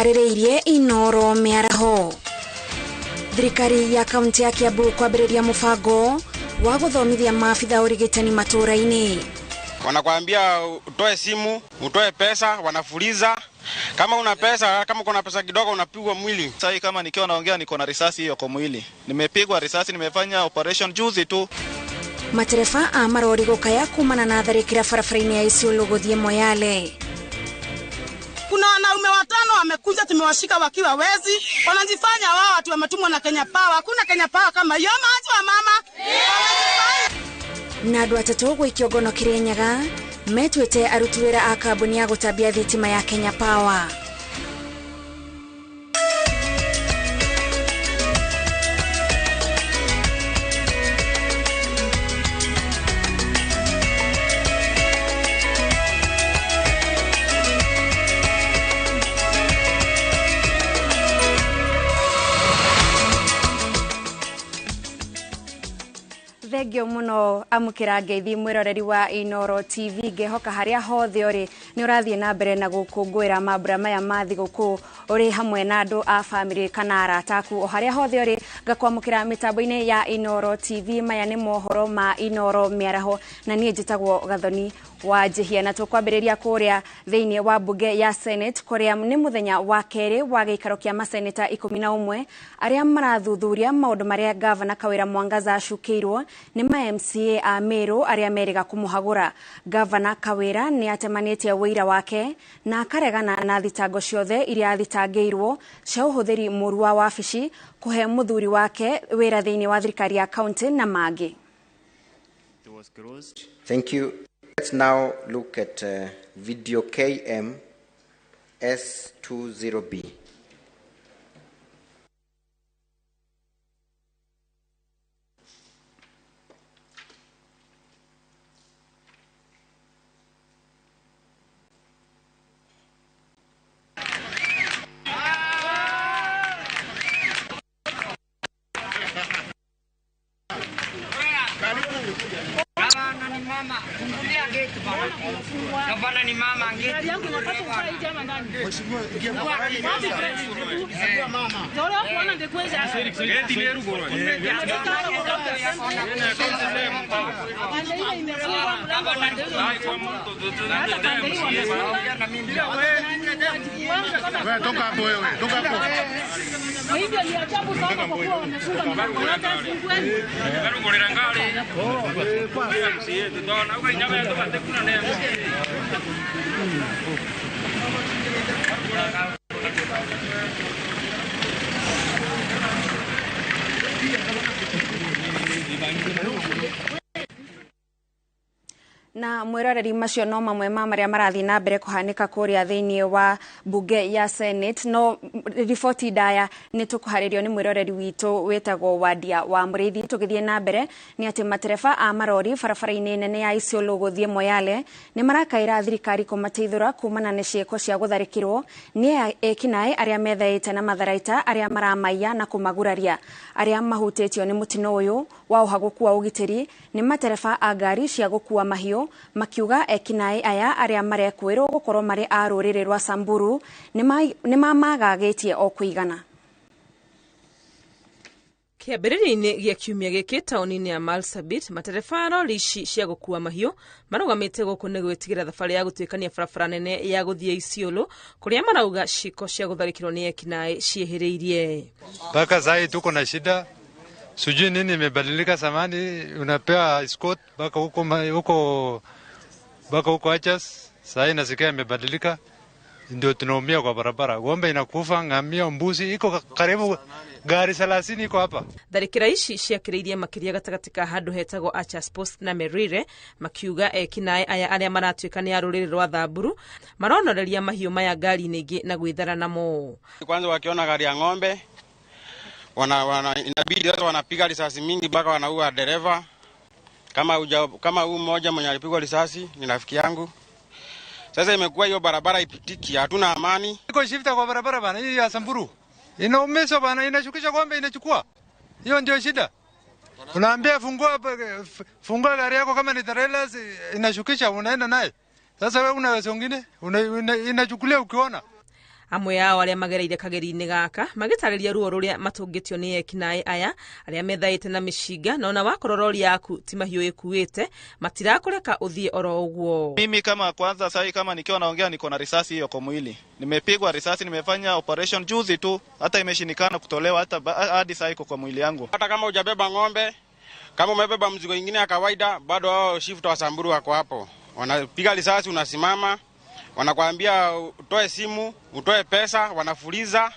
Ĩharĩrĩirie Inoro mĩaraho. Thirikari ya kaunti ya Kiambu kwambĩrĩria mũbango wa gũthomithia maabitha ũrigitani matũũra-inĩ. Wanakwambia utoe simu, utoe pesa, wanafuliza. Kama una pesa, kama kuna pesa kidogo unapigwa mwili. Sasa kama nikiwa naongea niko na risasi hiyo kwa mwili. Nimepigwa risasi, nimefanya operation juzi tu. Matereba a marori gũkaya kumana na tharĩkĩra barabara-inĩ ya Isiolo gũthiĩ Moyale. Kuna wanaume watano wamekuja, tumewashika wakiwa wezi, wanajifanya wao watu wametumwa na Kenya Power. Hakuna Kenya Power kama hiyo, maji wa mama. Na andũ atatũ gũikio ngono Kirinyaga metuĩte aruti wĩra a kambuni ya gũtambia thitima ya Kenya Power. Thengio muno amukira ngeithi mwiroreri wa Inoro TV, ngehoka haria hothe uri ni urathie na mbere na gukungwira mambura maya ma thiguku uri hamwe na andu a family kana arata aku o haria hothe uri. Ngakwamukira mitambo-ini ya Inoro TV. Maya ni mohoro ma Inoro mĩaraho na niĩ njĩtagwo Gathoni wa Njihia, na tũkwambĩrĩria kũrĩa thĩinĩ wa mbunge ya Senate kũrĩa nĩ mũthenya wa kerĩ wa gĩikaro kĩa maseneta 11 arĩa marathuthuria maũndũ marĩa Gavana Kawira Mwangaza acukĩirwo nĩ ma MCA a Meru arĩa merĩga kũmũhagũra. Gavana Kawira nĩ atemanĩtie wũira wake na akaregana na thitango ciothe iria athitangĩirwo cia ũhũthĩri mũru wa wabici, kũhe mũthuri wake wĩra thĩinĩ wa thirikari ya county na mangĩ. Thank you. Let's now look at video KM S20B. Na mwiroreri macio no mamwe ma maria marathi na mbere kuhanika kuria thiini wa bunge ya Senate. No riboti ndaya ni tukuharirio ni mwiroreri witu witagwo Wadia wa Muriithi. Tugithie na mbere ni ati matereba a marori barabara-ini nene ya Isiolo guthie Moyale ni marakaira thirikari kumateithura kumana na ciiko cia gutharikirwo ni ekinae aria methaite na matharaita aria maramaiya na kumaguraria. Aria mahutitio ni mutino uyu wa uhaguku wa ugitiri ni matereba a ngari cia gukua mahiũ, makiuga ekinae aya aria marekwirwo gukorwo mari a ruriri rwa Samburu ni mamagagĩtie o kuigana. Kĩambĩrĩria-inĩ gĩa kiumia gĩkĩ taũni-inĩ ya Marsabit, matereba a rori ici cia gũkua mahiũ marũgamĩte gũkũ nĩ gwĩtigĩra thabarĩ ya gũtuĩkania barabara nene ya gũthiĩ Isiolo kũrĩa marauga ciĩko cia gũtharĩkĩrwo nĩ ekinaĩ ciĩhĩrĩirie. Mpaka sai tuko na shida, sijui nini imebadilika. Samani unapewa escort mpaka huko mpaka huko Achas, sai nasikia imebadilika, ndio tunaumia kwa barabara. Ng'ombe inakufa, ngamia, mbuzi iko karibu gari 30 iko hapa. Tharĩkĩra ici ciakĩrĩirie makĩria gatagatĩ ka handũ hetagwo Achas Post na Merire, makiuga ekinaĩ aya arĩa maratuĩka nĩ a rũrĩrĩ rwa Thamburu maronoreria mahiũ maya ngari-inĩ ingĩ na gwĩthara namo. Kwanza wakiona gari ya ng'ombe wana inabidi sasa wanapiga risasi mingi mpaka wanaua dereva. Kama huyu mmoja mwenye alipigwa risasi ni rafiki yangu. Sasa imekuwa hiyo barabara ipitiki, hatuna amani. Iko shifta kwa barabara bana, hii ya Samburu inaumizwa bana, inashukisha ng'ombe inachukua. Hiyo ndio shida. Unaambia fungua gari yako kama ni trailer inashukisha unaenda naye. Sasa wewe unaweza wengine inachukulia ukiona. Amwe ao arĩa magereire kageri-inĩ gaka magĩtarĩria ruo rũrĩa matũngĩtio nĩ ekinaĩ aya arĩa methaĩte na mĩcinga, na ona wakorwo rori yaku ti mahiũ ĩkuĩte matirakũreka ũthiĩ oro ũguo. Mimi kama kwanza sahi kama nikiwa naongea niko na risasi hiyo kwa mwili. Nimepigwa risasi, nimefanya operation juzi tu, hata imeshindikana kutolewa hata hadi sahi iko kwa mwili yangu. Hata kama hujabeba ng'ombe, kama umebeba mzigo ingine ya kawaida, bado hao shift wa Samburu wako hapo. Wanapiga risasi, unasimama, wanakuambia utoe simu, utoe pesa, wanafuliza.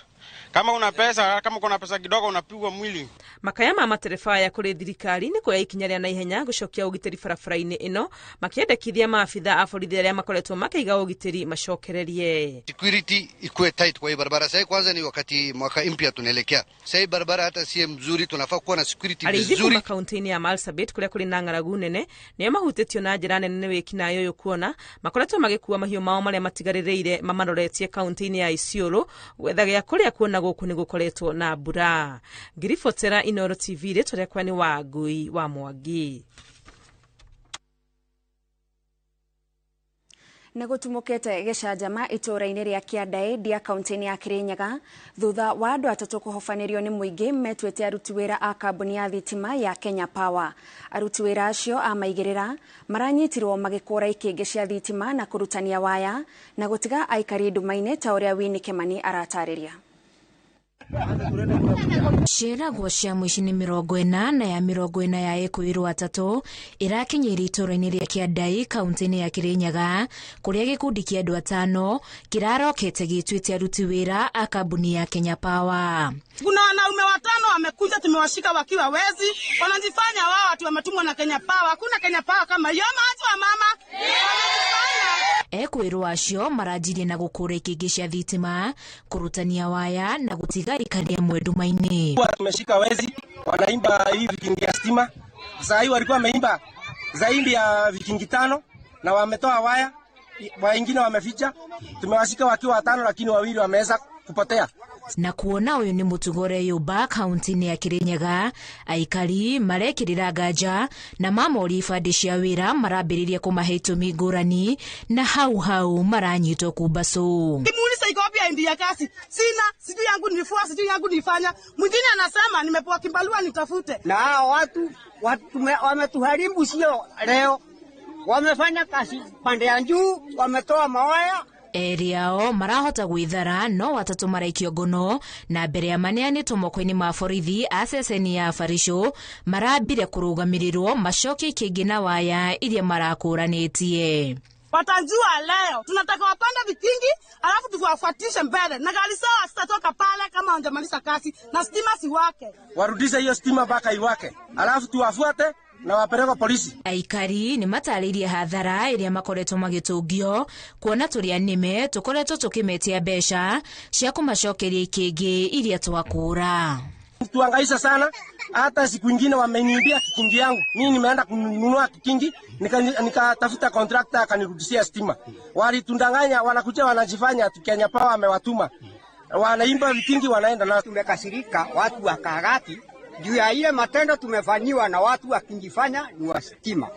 Kama una pesa, kama uko na pesa kidogo unapigwa mwili. Makaya ma matereba aya kũrĩ thirikari nĩ kuoya ikinya rĩa naihenya gũcokia ũgitĩri barabara-inĩ ĩno, makĩendekithia maabitha a borithi arĩa makoretwo makĩiga ũgitĩri macokererie. Security ikuwe tight kwa hii barabara. Sasa kwanza ni wakati mwaka mpya tunaelekea. Sasa barabara hata si mzuri, tunafaa kuwa na security Arĩithi vizuri. kuma kaunti-inĩ ya Marsabit kũrĩa kũrĩ na ng'aragu nene nĩo mahutĩtio na njĩra nene nĩ wĩkinaĩ ũyũ, kuona makoretwo magĩkua mahiũ mao marĩa matigarĩrĩire mamaroretie kaunti-inĩ ya Isiolo gwetha gĩa kũrĩa, kuona gũkũ nĩ gũkoretwo na mbura. Ngiribotera Inooro TV, rĩtwa rĩakwa nĩ Wangui wa Mwangi. Nĩ gũtumũkĩte gĩcanjama itũũra-inĩ rĩa Kĩandaĩ Ndia kaunti-inĩ ya Kĩrĩnyaga thutha wa andũ atatũ kũhobanĩrio nĩ mũingĩ metuĩte aruti wĩra a kambuni ya thitima ya Kenya Power. Aruti wĩra acio a maigĩrĩra maranyitirwo magĩkũra ikĩngĩ cia thitima na kũrutania waya na gũtiga aikari nduma-inĩ ta ũrĩa Winnie Kimani aratarĩria. Ciĩragwo cia mũici nĩ 40 na ya 40 ya ĩkũĩrwo atatũ ĩrakinyĩire itũũra-inĩ rĩa Kĩandai kaunti-inĩ ya Kĩrĩnyaga kũrĩa gĩkundi kĩa andũ atano kĩrarokete gĩtuĩte aruti wĩra a kambuni ya Kenya Power. Kuna wanaume watano wamekuja, tumewashika wakiwa wezi, wanajifanya wao watu wametumwa na Kenya Power. Hakuna Kenya Power kama hiyo, maji wa mama Ekwĩrwo acio maranjirie na gũkũra ikĩngĩ cia thitima, kũrutania waya na gũtiga aikari amwe nduma-inĩ. Tumeshika wezi wanaimba hii vikingi ya stima. Saa hii walikuwa wameimba zaidi ya vikingi 5 na wametoa waya, wengine wameficha. Tumewashika wakiwa watano, lakini wawili wameweza kupotea. Na kuona ũyũ nĩ mũtugo ũreyũmba kaunti-inĩ ya Kĩrĩnyaga, aikari marekĩrĩra nganja na mamori ibandĩ cia wĩra marambĩrĩria kũmahe itũmi ngũrani na hau hau maranyitwo kumbacũ. Kimuuliza iko wapi ID ya kazi? Sina, sijui yangu nilifua, sijui yangu nilifanya. Mwingine anasema nimepewa kimbalua nitafute. Na hao watu wametuharibu, sio leo. Wamefanya kazi pande ya juu, wametoa mawaya. Eri ao marahota gwithara no watatũ maraikio ngono na mbere ya maneanĩtwo moko-inĩ ma borithi a ceceni ya Barisho marambire kũrũgamĩrĩrwo macokie ikĩngĩ na waya iria marakũranĩtie. Watajua leo tunataka wapande vikingi alafu tuwafuatishe mbele na gari sawa sitatoka pale kama hawajamaliza kazi na stima siwake. Warudishe hiyo stima mpaka iwake alafu tuwafuate na wapelekwa polisi. Aikari nĩ matarĩirie hathara ĩrĩa makoretwo magĩtũngio kuona tũrĩa nĩme tũkoretwo tũkĩmetia mbeca cia kũmacokeria ikĩngĩ iria twakũra. Tuangaisha sana, hata siku ingine wameniibia kikingi yangu. Mimi nimeenda kununua kikingi, nikatafuta contractor akanirudishia stima. Walitundanganya, wanakuja wanajifanya Kenya Power amewatuma. Wanaimba vikingi wanaenda na. Tumekasirika watu wa Kagati juu ya ile matendo tumefanyiwa na watu wakijifanya ni wa stima.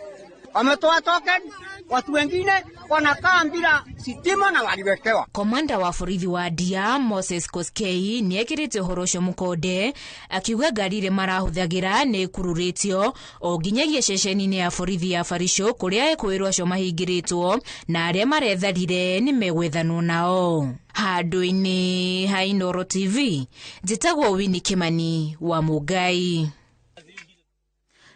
Wametoa token, watu wengine wanakaa bila sitima na waliwekewa. Komanda wa borithi wa Ndia Moses Koskei nĩekĩrĩte ũhoro ũcio mũkonde akiuga ngari iria marahũthagĩra nĩ ĩkururĩtio o nginyagia ceceni-inĩ ya borithi ya Barisho kũrĩa ekũĩrwo acio mahingĩrĩtwo na arĩa maretharire nĩ megwethanwo nao. Handũ-inĩ ha Inooro TV njĩtagwo Winnie Kimani wa Mũngai.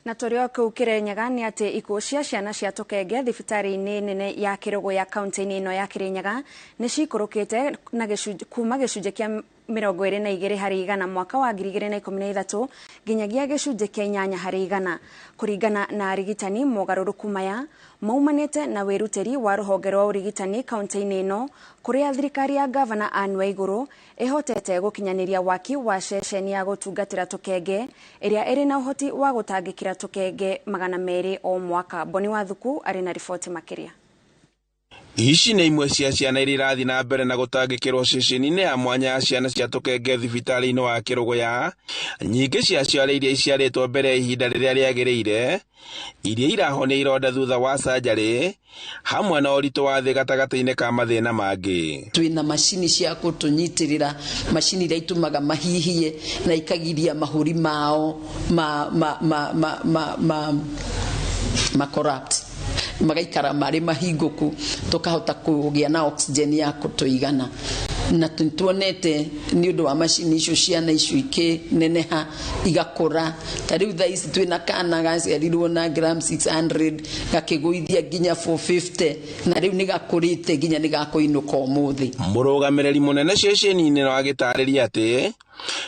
Na tũrĩ o kũu Kĩrĩnyaga nĩ atĩ ikuũ cia ciana cia tũkenge thibitarĩ-inĩ nene ya Kĩrũgũ ya kaunti-inĩ ĩno ya Kĩrĩnyaga nĩ cikũrũkĩte na kuma gĩcunjĩ kĩa 22 harĩ igana mwaka wa 2013 nginyagia gĩcunjĩ kĩa 8 harĩ igana. Kũringana na arigitani, mogarũrũku maya maumanĩte na wĩrutĩri wa rũhonge rwa ũrigitani kaunti-inĩ ĩno kũrĩa thirikari ya gavana Anne Waigũrũ ĩhotete gũkinyanĩria waki wa ceceni ya gũtungatĩra tũkenge ĩrĩa ĩrĩ na ũhoti wa gũtangĩkĩra tũkenge 200 o mwaka. Boni Wathuku arĩ na riboti makĩria. Ici nĩ imwe cia ciana iria irathiĩ na mbere na gũtangĩkĩrwo ceceni-inĩ ya mwanya ya ciana cia tũkenge thibitarĩ-inĩ wa Kĩrũgũya. Nyingĩ ciacio arĩ iria iciarĩtwo mbere ya ihinda rĩrĩa rĩagĩrĩire, iria irahonia ironda thutha wa canjarĩ, hamwe na ũritũ wa thĩ gatagatĩ-inĩ ka mathĩna mangĩ. Twĩna macini cia gũtũnyitĩrĩra, macini iria itũmaga mahihie na ikagiria mahũri mao ma ma ma ma ma ma ma corrupt, magaikara marĩ mahingũku, tũkahota kũgĩa na oxygen ya kũtũigana. Na tuonete nĩ ũndũ wa macini icio ciana icio ikĩneneha igakũra. Ta rĩu thaa ici twĩna kana gaciarirwo na gram 600 gakĩgũithia nginya 450, na rĩu nĩ gakũrĩte nginya nĩ gakũinũka ũmũthĩ. Mũrũgamĩrĩri mũnene ceceni-inĩ ĩno agĩtarĩria atĩ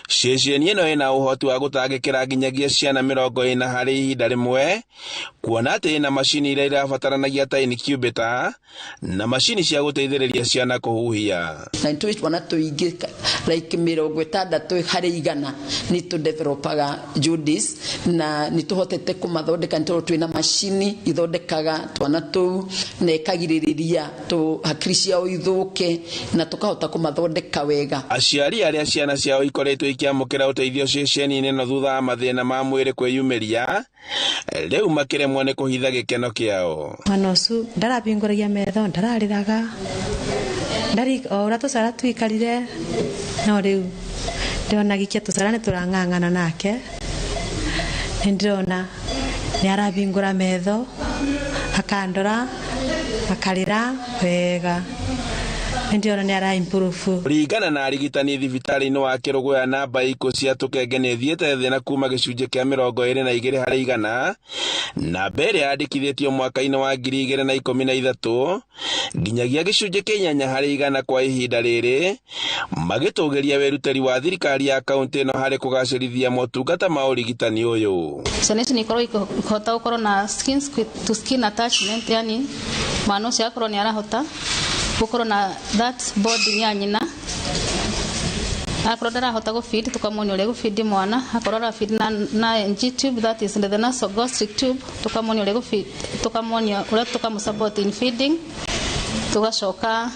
ceceni ĩno ĩna ũhoti wa gũtangĩkĩra nginyagia ciana 40 harĩ ihinda rĩmwe, kuona atĩ ĩna macini iria irabataranagia ta incubator na macini cia gũteithĩrĩria ciana kũhuhia. Na nĩtũĩ twana tũingĩ like 60 harĩ igana nĩ tũdevelopaga jaundice, na nĩ tũhotete kũmathondeka nĩ tondũ twĩna macini ithondekaga twana tũu na ĩkagirĩrĩria hakiri ciao ithũke, na tũkahota kũmathondeka wega. Aciari arĩa ciana ciao ikoretwo ikĩamũkĩra ũteithio ceceni-inĩ ĩno thutha wa mathĩna ma mwĩrĩ kwĩyumĩria, rĩu makĩremwo nĩ kũhitha gĩkeno kĩao. Mwana ũcio ndarabingũragia metho, ndararĩraga, ndari o ũrĩa tũcara twikarire, no rĩu ndĩrona gikia tũcara nĩ tũrang'ang'ana nake, nĩ ndĩrona nĩ arabingũra metho, akandora, akarĩra wega, nĩ ndĩrona nĩ ara improve. Kũringana na arigitani thibitarĩ-inĩ wa Kĩrũgũya, namba ikuũ cia tũkenge nĩ ithiĩte thĩ na kuma gĩcunjĩ kĩa 22 harĩ igana, namba ĩrĩa yandĩkithĩtio mwaka-inĩ wa 2013 nginyagia gĩcunjĩ kĩa 8 harĩ igana kwa ihinda rĩrĩ, magĩtũgĩria wĩrutĩri wa thirikari ya kaũntĩ ĩno harĩ kũgacĩrithia motungata ma ũrigitani ũyũ. Ciana ici nĩ ikoragwo ikĩhota gũkorwo na skin to skin attachment, yani mwana ũcio akorwo nĩ arahota gũkorwo na that bonding ya nyina. Akorwo ndarahota gũfeed, tũkamuonia ũrĩa gũfeed mwana. Akorwo arafeed na NG tube, that is the nasogastric tube, tũkamuonia ũrĩa gũfeed, tũkamuonia ũrĩa tũkamũsupport in feeding. Tũgacoka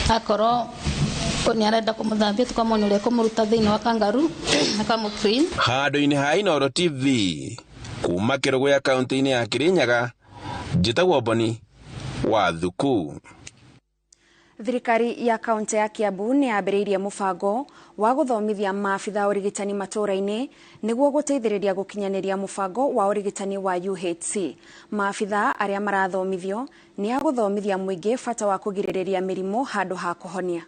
akorwo nĩ arenda kũmũthambia, tũkamuonia ũrĩa kũmũruta thĩinĩ wa kangaroo akamũ clean. Handũ-inĩ ha Inooro TV kuma Kĩrũgũya kaũntĩ-inĩ ya Kĩrĩnyaga, njĩtagwo Boni wa Thuku. Thirikari ya kaunti ya Kiambu nĩ yambĩrĩirie mũbango wa gũthomithia maabitha ũrigitani matũũra-inĩ nĩguo gũteithĩrĩria gũkinyanĩria mũbango wa ũrigitani wa UHC. Maabitha arĩa marathomithio nĩ a gũthomithia mũingĩ bata wa kũgirĩrĩria mĩrimũ handũ ha kũhonia.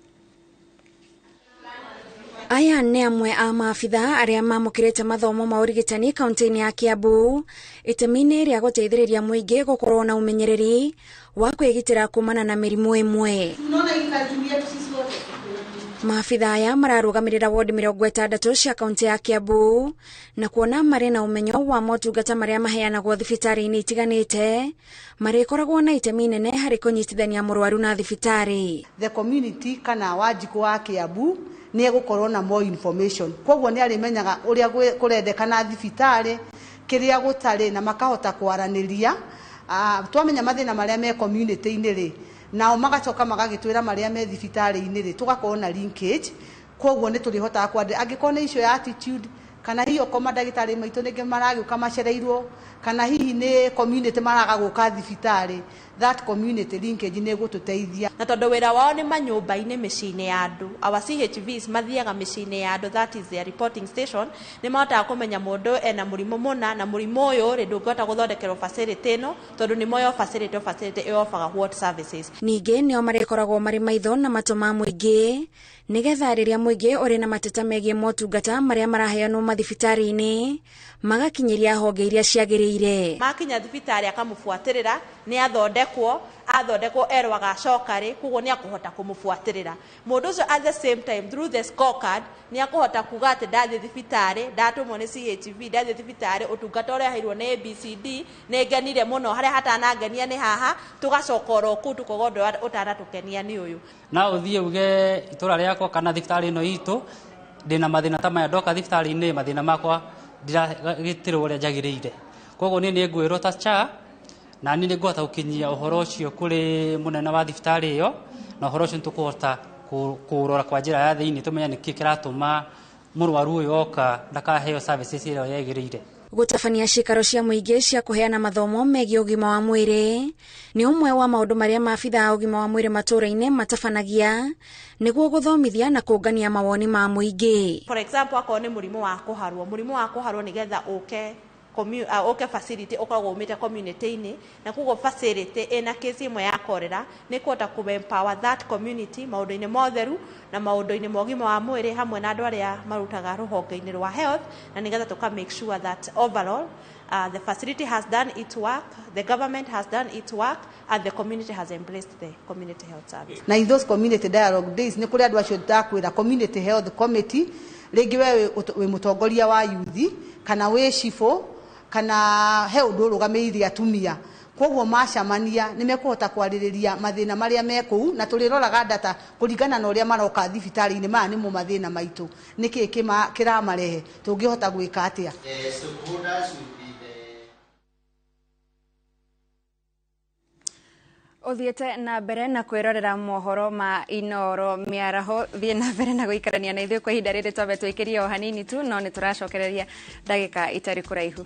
Aya nĩ amwe a maabitha arĩa mamũkĩrĩte mathomo ma ũrigitani kaunti-inĩ ya Kiambu itemi-inĩ rĩa gũteithĩrĩria mũingĩ gũkorwo na ũmenyereri wa kwĩgitĩra kumana na mĩrimũ ĩmwe. Maabitha aya mararũgamĩrĩra wodi 60 cia kaunti ya Kiambu na kuona marĩ na ũmenyo wa motungata marĩa maheanagwo thibitarĩ-inĩ itiganĩte, marĩkoragwo na itemi nene harĩ kũnyitithania mũrwaru na thibitarĩ. The community kana Wanjikũ wa Kiambu nĩ egũkorwo na more information, koguo nĩ arĩmenyaga ũrĩa kũrendekana thibitarĩ, kĩrĩa gũtarĩ, na makahota kwaranĩria. Twamenya mathĩna marĩa me community-inĩ rĩ, nao magacoka magagĩtwĩra marĩa me thibitarĩ-inĩ rĩ, tũgakorwo na linkage. Koguo nĩ tũrĩhotaga kwandĩ angĩkorwo nĩ icio ya attitude, kana hihi okorwo mandagĩtarĩ maitũ nĩngĩ maragĩũka macereirwo, kana hihi nĩ community maraga gũka thibitarĩ, that community linkage nĩ ĩgũtũteithia. Na tondũ wĩra wao nĩ manyũmba-inĩ, mĩciĩ-inĩ ya andũ, our CHVs mathiaga mĩciĩ-inĩ ya andũ, that is their reporting station, nĩ mahotaga kũmenya mũndũ ena mũrimũ mũna, na mũrimũ ũyũ rĩ ndũngĩhota gũthondekerwo facility ĩno tondũ nĩ moyo facility o facility ĩofaga what services. Ningĩ nĩo marĩkoragwo marĩ maitho na matũ ma mũingĩ nĩgetha rĩrĩa mũingĩ ũrĩ na mateta megiĩ motungata marĩa maraheanwo mathibitarĩ-inĩ magakinyĩria honge iria ciagĩrĩire. Makinya thibitarĩ akamũbuatĩrĩra, nĩ athondekwo, athondekwo erwo agacoka rĩ, koguo nĩ akũhota kũmũbuatĩrĩra mũndũ ũcio. At the same time, through the scorecard, nĩ akũhota kuga atĩ ndathiĩ thibitarĩ, ndatũmwo nĩ CHV, ndathiĩ thibitarĩ ũtungata ũrĩa heirwo nĩ ABCD nĩ ngenire mũno, harĩa hatanangenia nĩ haha, tũgacoka oro kũu tũkoga ũndũ ũrĩa ũtanatũkenia nĩ ũyũ. Na ũthiĩ uge itũra rĩakwa kana thibitarĩ ĩno itũ ndĩna mathĩna ta maya, ndoka thibitarĩ-inĩ mathĩna makwa ndiragitĩrwo ũrĩa njagĩrĩire, koguo niĩ nĩ ngwĩrwo ta cha Na niĩ nĩ ngũhota gũkinyia ũhoro ũcio kũrĩ mũnene wa thibitarĩ ĩyo, na ũhoro ũcio nĩ tũkũhota kũũrora kwa njĩra ya thĩinĩ, tũmenye nĩkĩ kĩratũma mũrwaru ũyũ oka ndakaheo services ĩrĩa yagĩrĩire. Gũtabania ciikaro cia mũingĩ cia kũheana mathomo megiĩ ũgima wa mwĩrĩ nĩ ũmwe wa maũndũ marĩa maabitha a ũgima wa mwĩrĩ matũũra-inĩ matabanagia nĩguo gũthomithia na kũngania mawoni ma mũingĩ. For example, akorwo nĩ mũrimũ wa kũharwo, mũrimũ wa kũharwo nĩgetha ũke ũke facility ũkoragwo umĩte community-inĩ, na koguo facility ĩna case ĩmwe ya cholera nĩ kũhota kũ empower that community maũndũ-inĩ ma ũtheru na maũndũ-inĩ ma ũgima wa mwĩrĩ, hamwe na andũ arĩa marutaga rũhonge-inĩ rwa health, na nĩgetha tũka make sure that overall the facility has done its work, the government has done its work, and the community has embraced the community health service. Na in those community dialogue days nĩ kũrĩ andũ acio ndakwĩra community health committee, rĩngĩ we wĩ mũtongoria wa youth kana wĩ cibũ kana he ũndũ ũrũgamĩrĩire atumia, koguo macamania nĩ mekũhota kwarĩrĩria mathĩna marĩa me kũu, na tũrĩroraga data kũringana na ũrĩa maroka thibitarĩ-inĩ. Maya nĩmo mathĩna maitũ, nĩkĩ kĩramarehe, tũngĩhota gwĩka atĩa. Ũthiĩte na mbere na kwĩrorera mohoro ma Inooro mĩaraho, thiĩ na mbere na gũikarania na ithuĩ kwa ihinda rĩrĩ, twambe twĩkĩrie o hanini tu, no nĩ tũracokereria ndagĩka itarĩ kũraihu.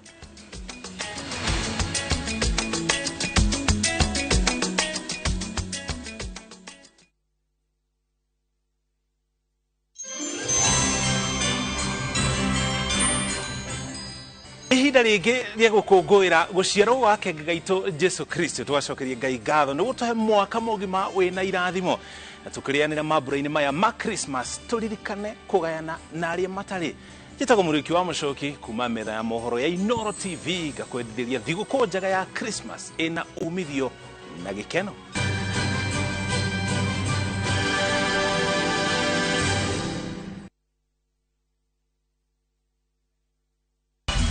Ihinda rĩngĩ rĩa gũkũngũĩra gũciarwo gwa kenge gaitũ Jesu Kristo, tũgacokeria Ngai ngatho nĩ gũtũhe mwaka mũgima wĩna irathimo, na tũkĩrĩanĩra mambura-inĩ maya ma Christmas tũririkane kũgayana na arĩa matarĩ. Njĩtagwo Mũrĩki wa Mũcoki kuma metha ya mohoro ya Inooro TV, ngakwendithĩria thigũkũ njega ya Christmas ĩna umithio na gĩkeno.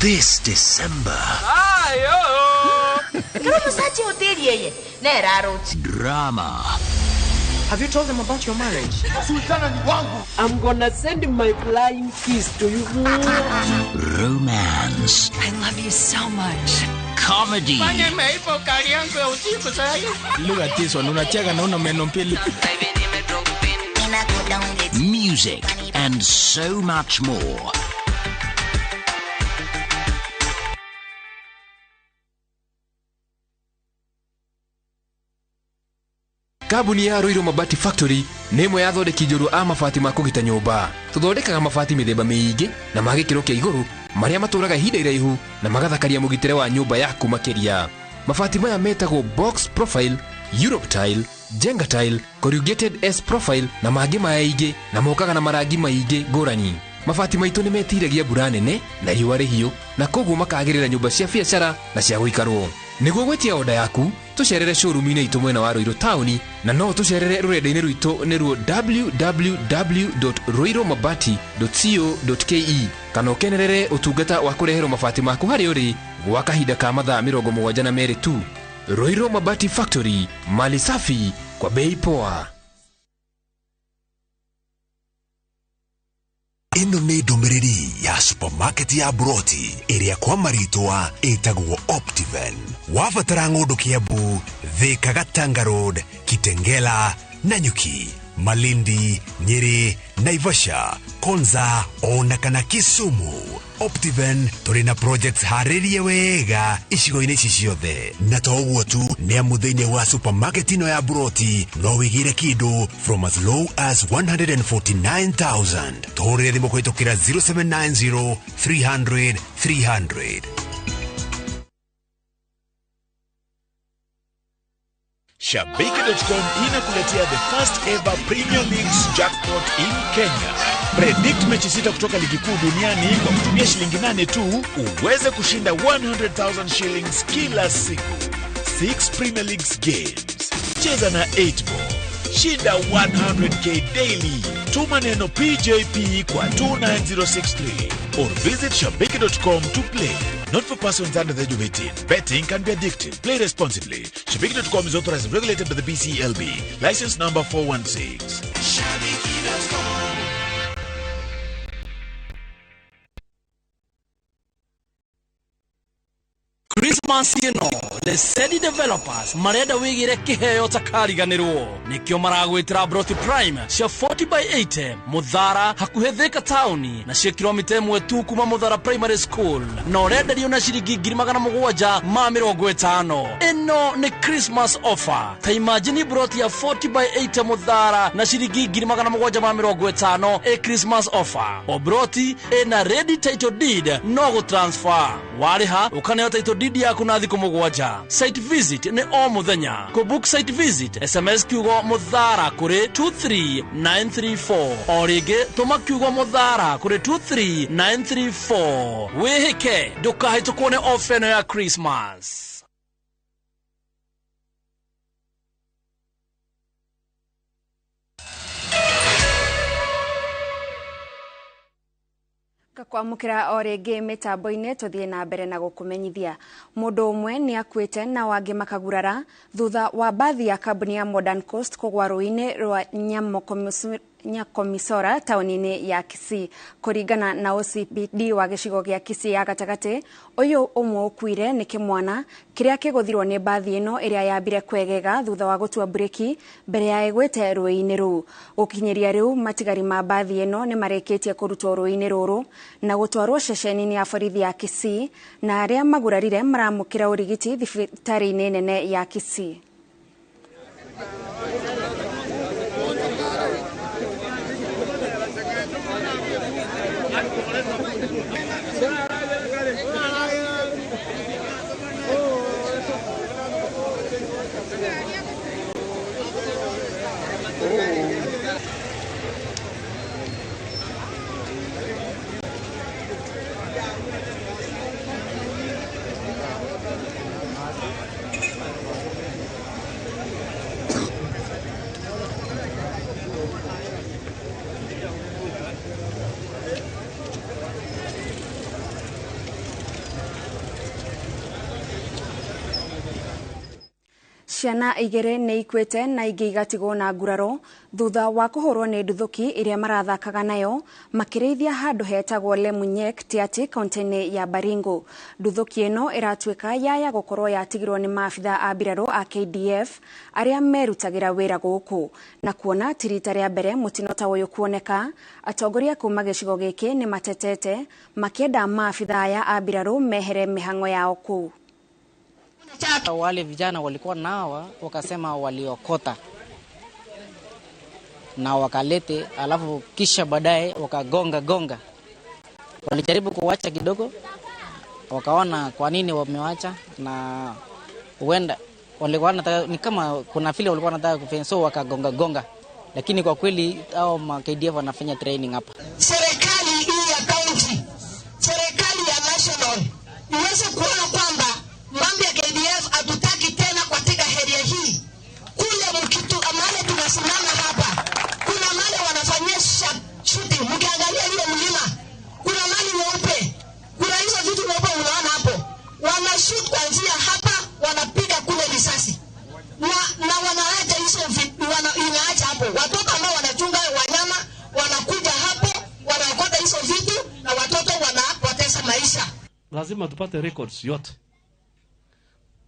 This December. Drama. Have you told them about your marriage? I'm gonna send my flying kiss to you. Romance. I love you so much. Comedy. Look at this one. Unacheka na una meno mbili. Music and so much more. Kambuni ya Ruiru Mabati Factory nĩ ĩmwe ya athondeki njorua a mabati ma kũgita nyũmba. Tũthondekaga mabati mĩthemba mĩingĩ na ma gĩkĩro kĩa igũrũ marĩa matũraga ihinda iraihu na magathakaria mũgitĩre wa nyũmba yaku makĩria. Mabati maya metagwo box profile, Europe tile, Jenga tile, corrugated S profile na mangĩ maingĩ, na mokaga na marangi maingĩ ngũrani. Mabati maitũ nĩ metiragia mbura nene na riũa rĩhiũ, na koguo makagĩrĩra nyũmba cia biacara na cia gũikarwo. Nĩguo gwĩtia oda yaku, tũcerere showroom-inĩ itũ mwena wa Ruiru taũni, na no tũcerere rũrenda-inĩ rwitũ nĩruo www.ruirumabati.co.ke, kana ũkenerere ũtungata wa kũreherwo mabati maku harĩa ũrĩ gwa kahinda ka mathaa 72 tu. Ruiru Mabati Factory, mali safi kwa bei poa. Ĩno nĩ ndũmĩrĩri ya supermarket ya Broti ĩrĩa kwa marĩtwa ĩtagwo Optiven. Wabatara ng'ũndũ Kiambu, Thika, Gatanga Road, Kitengela, Nanyuki, Malindi, Nyeri, Naivasha, Konza ona kana Kisumu. Optiven tũrĩ na projects harĩrie wega icigo-inĩ ici ciothe, na to ũguo tu, nĩ amu thĩinĩ wa supermarket ĩno ya Broti no wĩgĩre kĩndũ from as low as 149,000. Tũhũrĩre thimũ kũhĩtũkĩra 0790 300 300. Shabiki.com inakuletea the first ever Premier League's jackpot in Kenya. Predict mechi 6 kutoka ligi kuu duniani kwa kutumia shilingi 8 tu uweze kushinda 100,000 shillings kila siku. 6 Premier Leagues games. Cheza na 8 ball. Shinda 100k daily. Tuma neno PJP kwa 29063 or visit shabiki.com to play. Not for persons under the age of 18. Betting can be addictive. Play responsibly. Shabiki.com is authorized and regulated by the BCLB. License number 416. Shabiki.com. Christmas ĩno Lesedi Developers marenda wigire kiheo takariganirwo nikio maragwitira Broti Prime cia 40 by 80 Muthara hakuhi Thika tauni na cia kilomita 1 tu kuma Muthara Primary School na urenderio na ciringi 750 ino ni Christmas offer. Ta imagine broti ya 40 by 80 Muthara na ciringi 750 e Christmas offer. O broti ina ready title deed no go transfer. Wariha ukaneo title deed yaku na thiku 7. Site visit ni o muthenya. Ku book site visit SMS kiugo Muthara kuri 23934 o ringi tuma kiugo Muthara kuri 23934. Wihike ndukahĩtũkwo nĩ ofa ĩno ya Christmas. Kwamukira o rĩngĩ mĩtambo-inĩ tũthiĩ na mbere na gũkũmenyithia mũndũ ũmwe nĩ akuĩte na wangĩ makagurara thutha wa mbathi ya kambuni ya Modern Coast kũgwa rũĩ-inĩ rwa Nyakomisora taũni-inĩ ya Kisii. Kũringana na OCPD wa gĩcigo gĩa Kisii ya gatagatĩ, ũyũ ũmwe ũkuire nĩ kĩmwana kĩrĩa kĩgũthirwo nĩ mbathi ĩno ĩrĩa yambire kwegega thutha wa gũtua mburĩki mbere ya ĩgwĩte rũĩ-inĩ rũu. Gũkinyĩria rĩu matigari ma mbathi ĩno nĩ marĩkĩtie kũrutwo rũĩ-inĩ rũrũ na gũtwarwo ceceni-inĩ ya borithi ya Kisii, na arĩa magurarire maramũkĩra ũrigiti thibitarĩ-inĩ nene ya Kisii. Ciana igĩrĩ nĩ ikuĩte na ingĩ igatigwo na nguraro thutha wa kũhũrwo nĩ nduthũki ĩrĩa marathakaga nayo makĩrĩithia handũ hetagwo Lemunyek Tiaty kaunti-inĩ ya Baringo. Nduthũki ĩno ĩratuĩka yaya gũkorwo yatigirwo nĩ maabitha a mbirarũ a KDF arĩa merutagĩra wĩra gũkũ. Na kuona ti rita rĩa mbere mũtino ta ũyũ kuoneka, atongoria kuma gĩcigo gĩkĩ nĩ matetete makĩenda maabitha aya a mbirarũ mehere mĩhang'o yao kũu. Wale vijana walikuwa nawa wakasema waliokota na wakalete, alafu kisha baadaye wakagonga gonga. Walijaribu kuwacha kidogo, wakaona kwa nini wamewacha, na huenda walikuwa wanataka, ni kama kuna vile walikuwa wanataka kufanya, so wakagonga gonga. Lakini kwa kweli hao ma KDF wanafanya training hapa. Serikali hii ya county, serikali ya national iweze kuona kwamba mambo ya KDF hatutaki tena katika area hii. Kule mkitu amale tunasimama hapa, kuna mali wanafanyia shooting. Mkiangalia ile mlima, kuna mali nyeupe, kuna hizo vitu nyeupe unaona hapo. Wanashoot kuanzia hapa, wanapiga kule risasi. Na wanaacha hizo inaacha hapo. Watoto ambao wanachunga wanyama wanakuja hapo, wanaokota hizo vitu na watoto wanapoteza maisha. Lazima tupate records yote,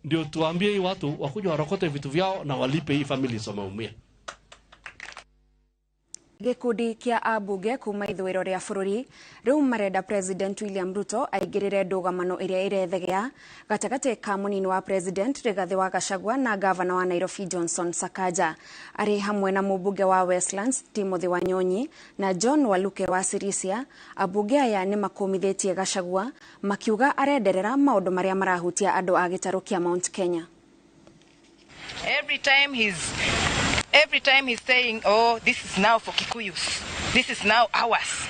ndio tuambie hii watu wakuja warokote vitu vyao na walipe hii families wameumia. Gĩkundi kĩa ambunge kuma ithũĩro rĩa bũrũri rĩu marenda President William Ruto aingĩrĩre ndũgamano ĩrĩa ĩrethegea gatagatĩ ka mũnini wa President Rigathĩ wa Gachagua na gavana wa Nairobi Johnson Sakaja. Arĩ hamwe na mũmbunge wa Westlands Timothy Wanyonyi na John Waluke wa Sirisia, ambunge aya nĩ makũmithĩtie Gachagua makiuga arenderera maũndũ marĩa marahutia andũ a gĩtarũ kĩa Mount Kenya. Every time he's saying, oh, this is now for Kikuyus, this is now ours.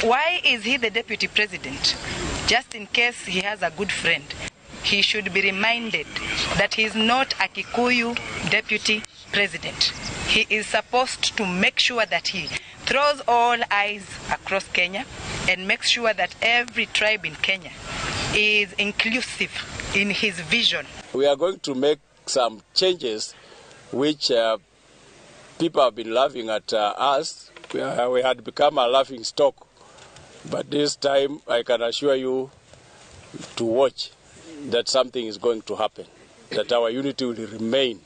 Why is he the deputy president? Just in case he has a good friend, he should be reminded that he is not a Kikuyu deputy president. He is supposed to make sure that he throws all eyes across Kenya and makes sure that every tribe in Kenya is inclusive in his vision. We are going to make some changes which people have been laughing at us. We had become a laughing stock. But this time, I can assure you to watch that something is going to happen. that our unity will remain,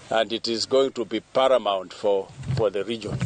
and it is going to be paramount for the region.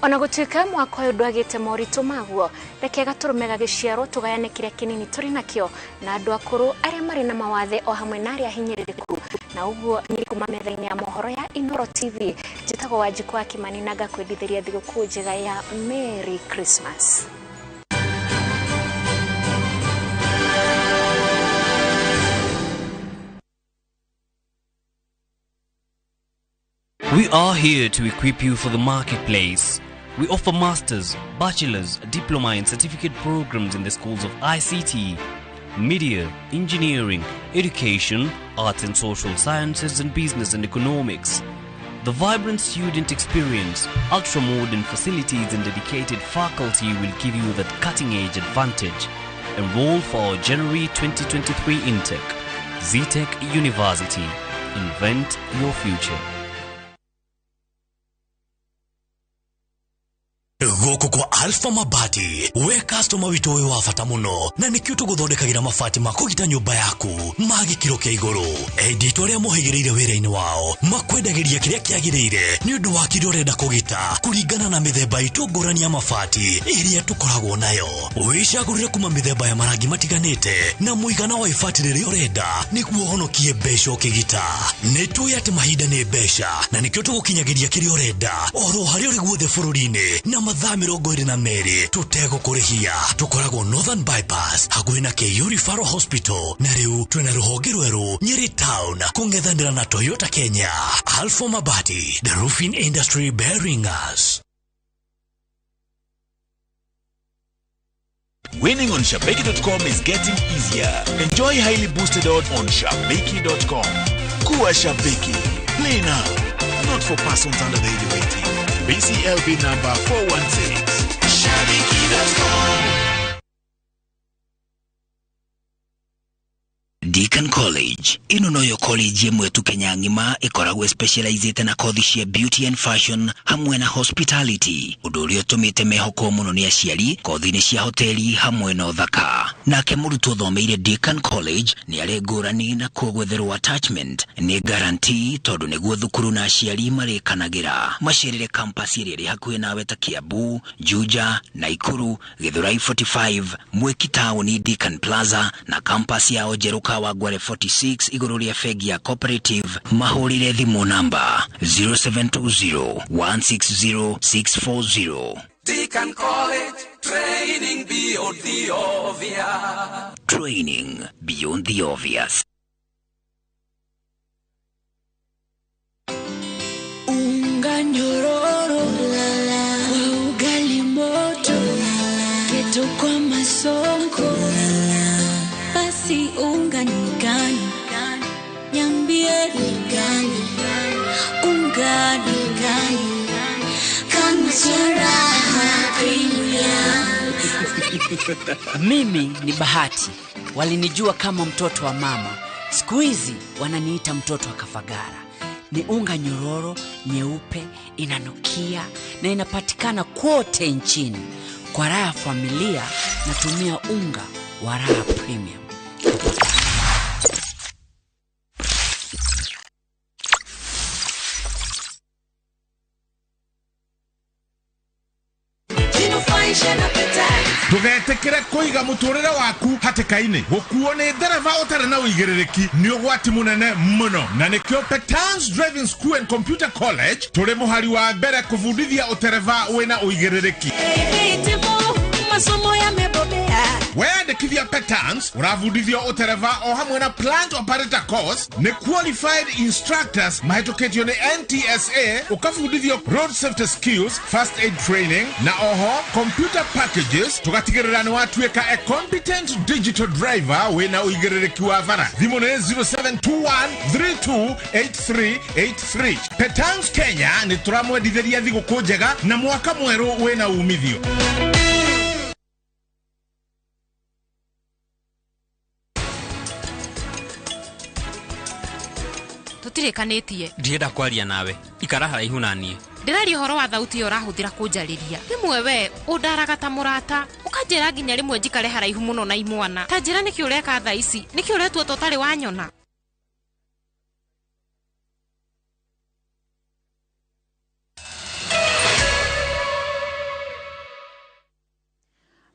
Ona gutuika mwaka uyu ndwagite moritu maguo, reke gaturume gagiciarwo tugayane kiria kinini turi nakio na andu akuru aria mari na mawathe o hamwe na aria hinyiririku. Na uguo ni kuma metha-ini ya mohoro ya Inoro TV, njitagwo Wanjikũ wa Kimani na ngakwendithiria thigũkũ njega ya Merry Christmas. We are here to equip you for the marketplace. We offer masters, bachelor's, diploma and certificate programs in the schools of ICT, media, engineering, education, arts and social sciences and business and economics. The vibrant student experience, ultra-modern facilities and dedicated faculty will give you that cutting-edge advantage. Enroll for our January 2023 intake. Zetech University. Invent your future. Gũkũ kwa Alpha Mabati, we customer witũ wĩ wa bata mũno, na nĩkĩo tũgũthondekagĩra mabati ma kũgita nyũmba yaku ma gĩkĩro kĩa igũrũ. Endi arĩa mohĩgĩrĩire wĩra-inĩ wao makwendagĩria kĩrĩa kĩagĩrĩire nĩ ũndũ wa kĩrĩa ũrenda kũgita kũringana na mĩthemba itũ ngũrani ya mabati ĩrĩa tũkoragwo nayo. Wĩcagũrĩre kuma mĩthemba ya marangi matiganĩte na mũigana wa ibati rĩrĩa ũrenda nĩguo ũhonokie mbeca ũkĩgita. Nĩ tũĩ atĩ mahinda nĩ mbeca na nĩkĩo tũgũkinyagĩria kĩrĩa ũrenda oro harĩa ũrĩ guothe bũrũri-inĩ na mathaa 22 tũtegũkũrĩhia. Tũkoragwo Northern Bypass hakuhĩ na KU Referral Hospital, na rĩu twĩna rũhonge rwerũ Nyeri Town kũng'ethanĩra na Toyota Kenya. Alpha Mabati, the roofing industry bearing us. Winning on Shabiki.com is getting easier. Enjoy highly boosted odds on Shabiki.com. Kuwa Shabiki. Play now. Not for persons under the age of 18. BCLB number 416. Shabiki.com. Deacon College ino noyo college ĩmwe tu Kenya ng'ima ĩkoragwo specializĩte na kothi cia beauty and fashion hamwe na hospitality, ũndũ ũrĩa ũtũmĩte mehokwo mũno nĩ aciari kothi-inĩ cia hoteli hamwe na ũthaka. Nake mũrutwo ũthomeire Deacon College nĩ arĩ ngũrani na kũgwetherwo attachment nĩ guarantee tondũ nĩguo thukuru na aciari marĩkanagĩra. Macerere campus ĩrĩa ĩrĩ hakuhĩ nawe ta Kiambu, Juja, Naikuru, Githurai 45, Mwiki Town, Deacon Plaza na campus yao njerũ Kawangware 46 igũrũ rĩa bengi ya Cooperative. Mahũrĩre thimũ namba 0720 160 640. Deacon College, training beyond the obvious. Training beyond the obvious. Unga nyororo kwa ugali moto, keto kwa masonko, basi unga ni gani? Niambie ni gani? Unga ni gani? Kama Raha Premium. Mimi ni Bahati. Walinijua kama mtoto wa mama. Siku hizi wananiita mtoto wa Kafagara. Ni unga nyororo, nyeupe, inanukia na inapatikana kote nchini. Kwa raha ya familia natumia unga wa Raha Premium. Ndugetikire kuiga muturire waku hatikaini gukuo ni ndereba utari na uigiririki ni ugwati munene muno, na nikio Petans Driving School and Computer College turi muhari wa mbere kubundithia utereba wina uigiririki. Masomo yamebobea. Weyandikithia Petans urabundithio utereba o hamwe na plant operator course ni qualified instructors mahĩtũkĩtio nĩ NTSA, ukabundithio road safety skills, first aid training na oho computer packages, tugatigĩrĩra nĩ watuĩka a competent digital driver wĩna ũigĩrĩrĩki wa bara. Thimũ nĩ 0721328383. Petans Kenya nĩ tũramwendithĩria thigũkũ njega na mwaka mwerũ wĩna umithio. Tũtirĩkanĩtie. Ndienda kwaria nawe, ikara haraihu na niĩ. Ndĩraria ũhoro wa thauti ĩyo ũrahũthĩra kũnjarĩria. Rĩmwe we ũndaraga ta mũrata, ũkanjĩra nginya rĩmwe njikare haraihu mũno na imwana. Ta njĩra nĩkĩ ũreka thaa ici? Nĩkĩ ũretua ta ũtarĩ wanyona?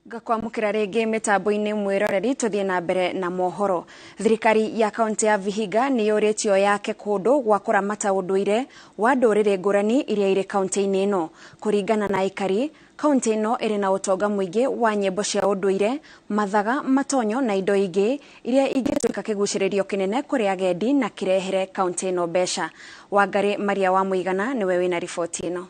Ngakwamũkĩra rĩngĩ mĩtambo-inĩ mwĩroreri tũthiĩ na mbere na mohoro. Thirikari ya kaunti ya Vihiga nĩ yũrĩtio yake kũndũ gwa kũramata ũndũire wa ndũrĩrĩ ngũrani iria irĩ kaunti-inĩ ĩno. Kũringana na aikari, kaunti ĩno ĩrĩ na ũtonga mũingĩ wa nyĩmbo cia ũndũire, mathaga, matonyo na indo ingĩ iria ingĩtuĩka kĩgucĩrĩrio kĩnene kũrĩ agendi na kĩrehere kaunti ĩno mbeca. Wangari Maria wa Mũigana nĩwe wĩna riboti ĩno.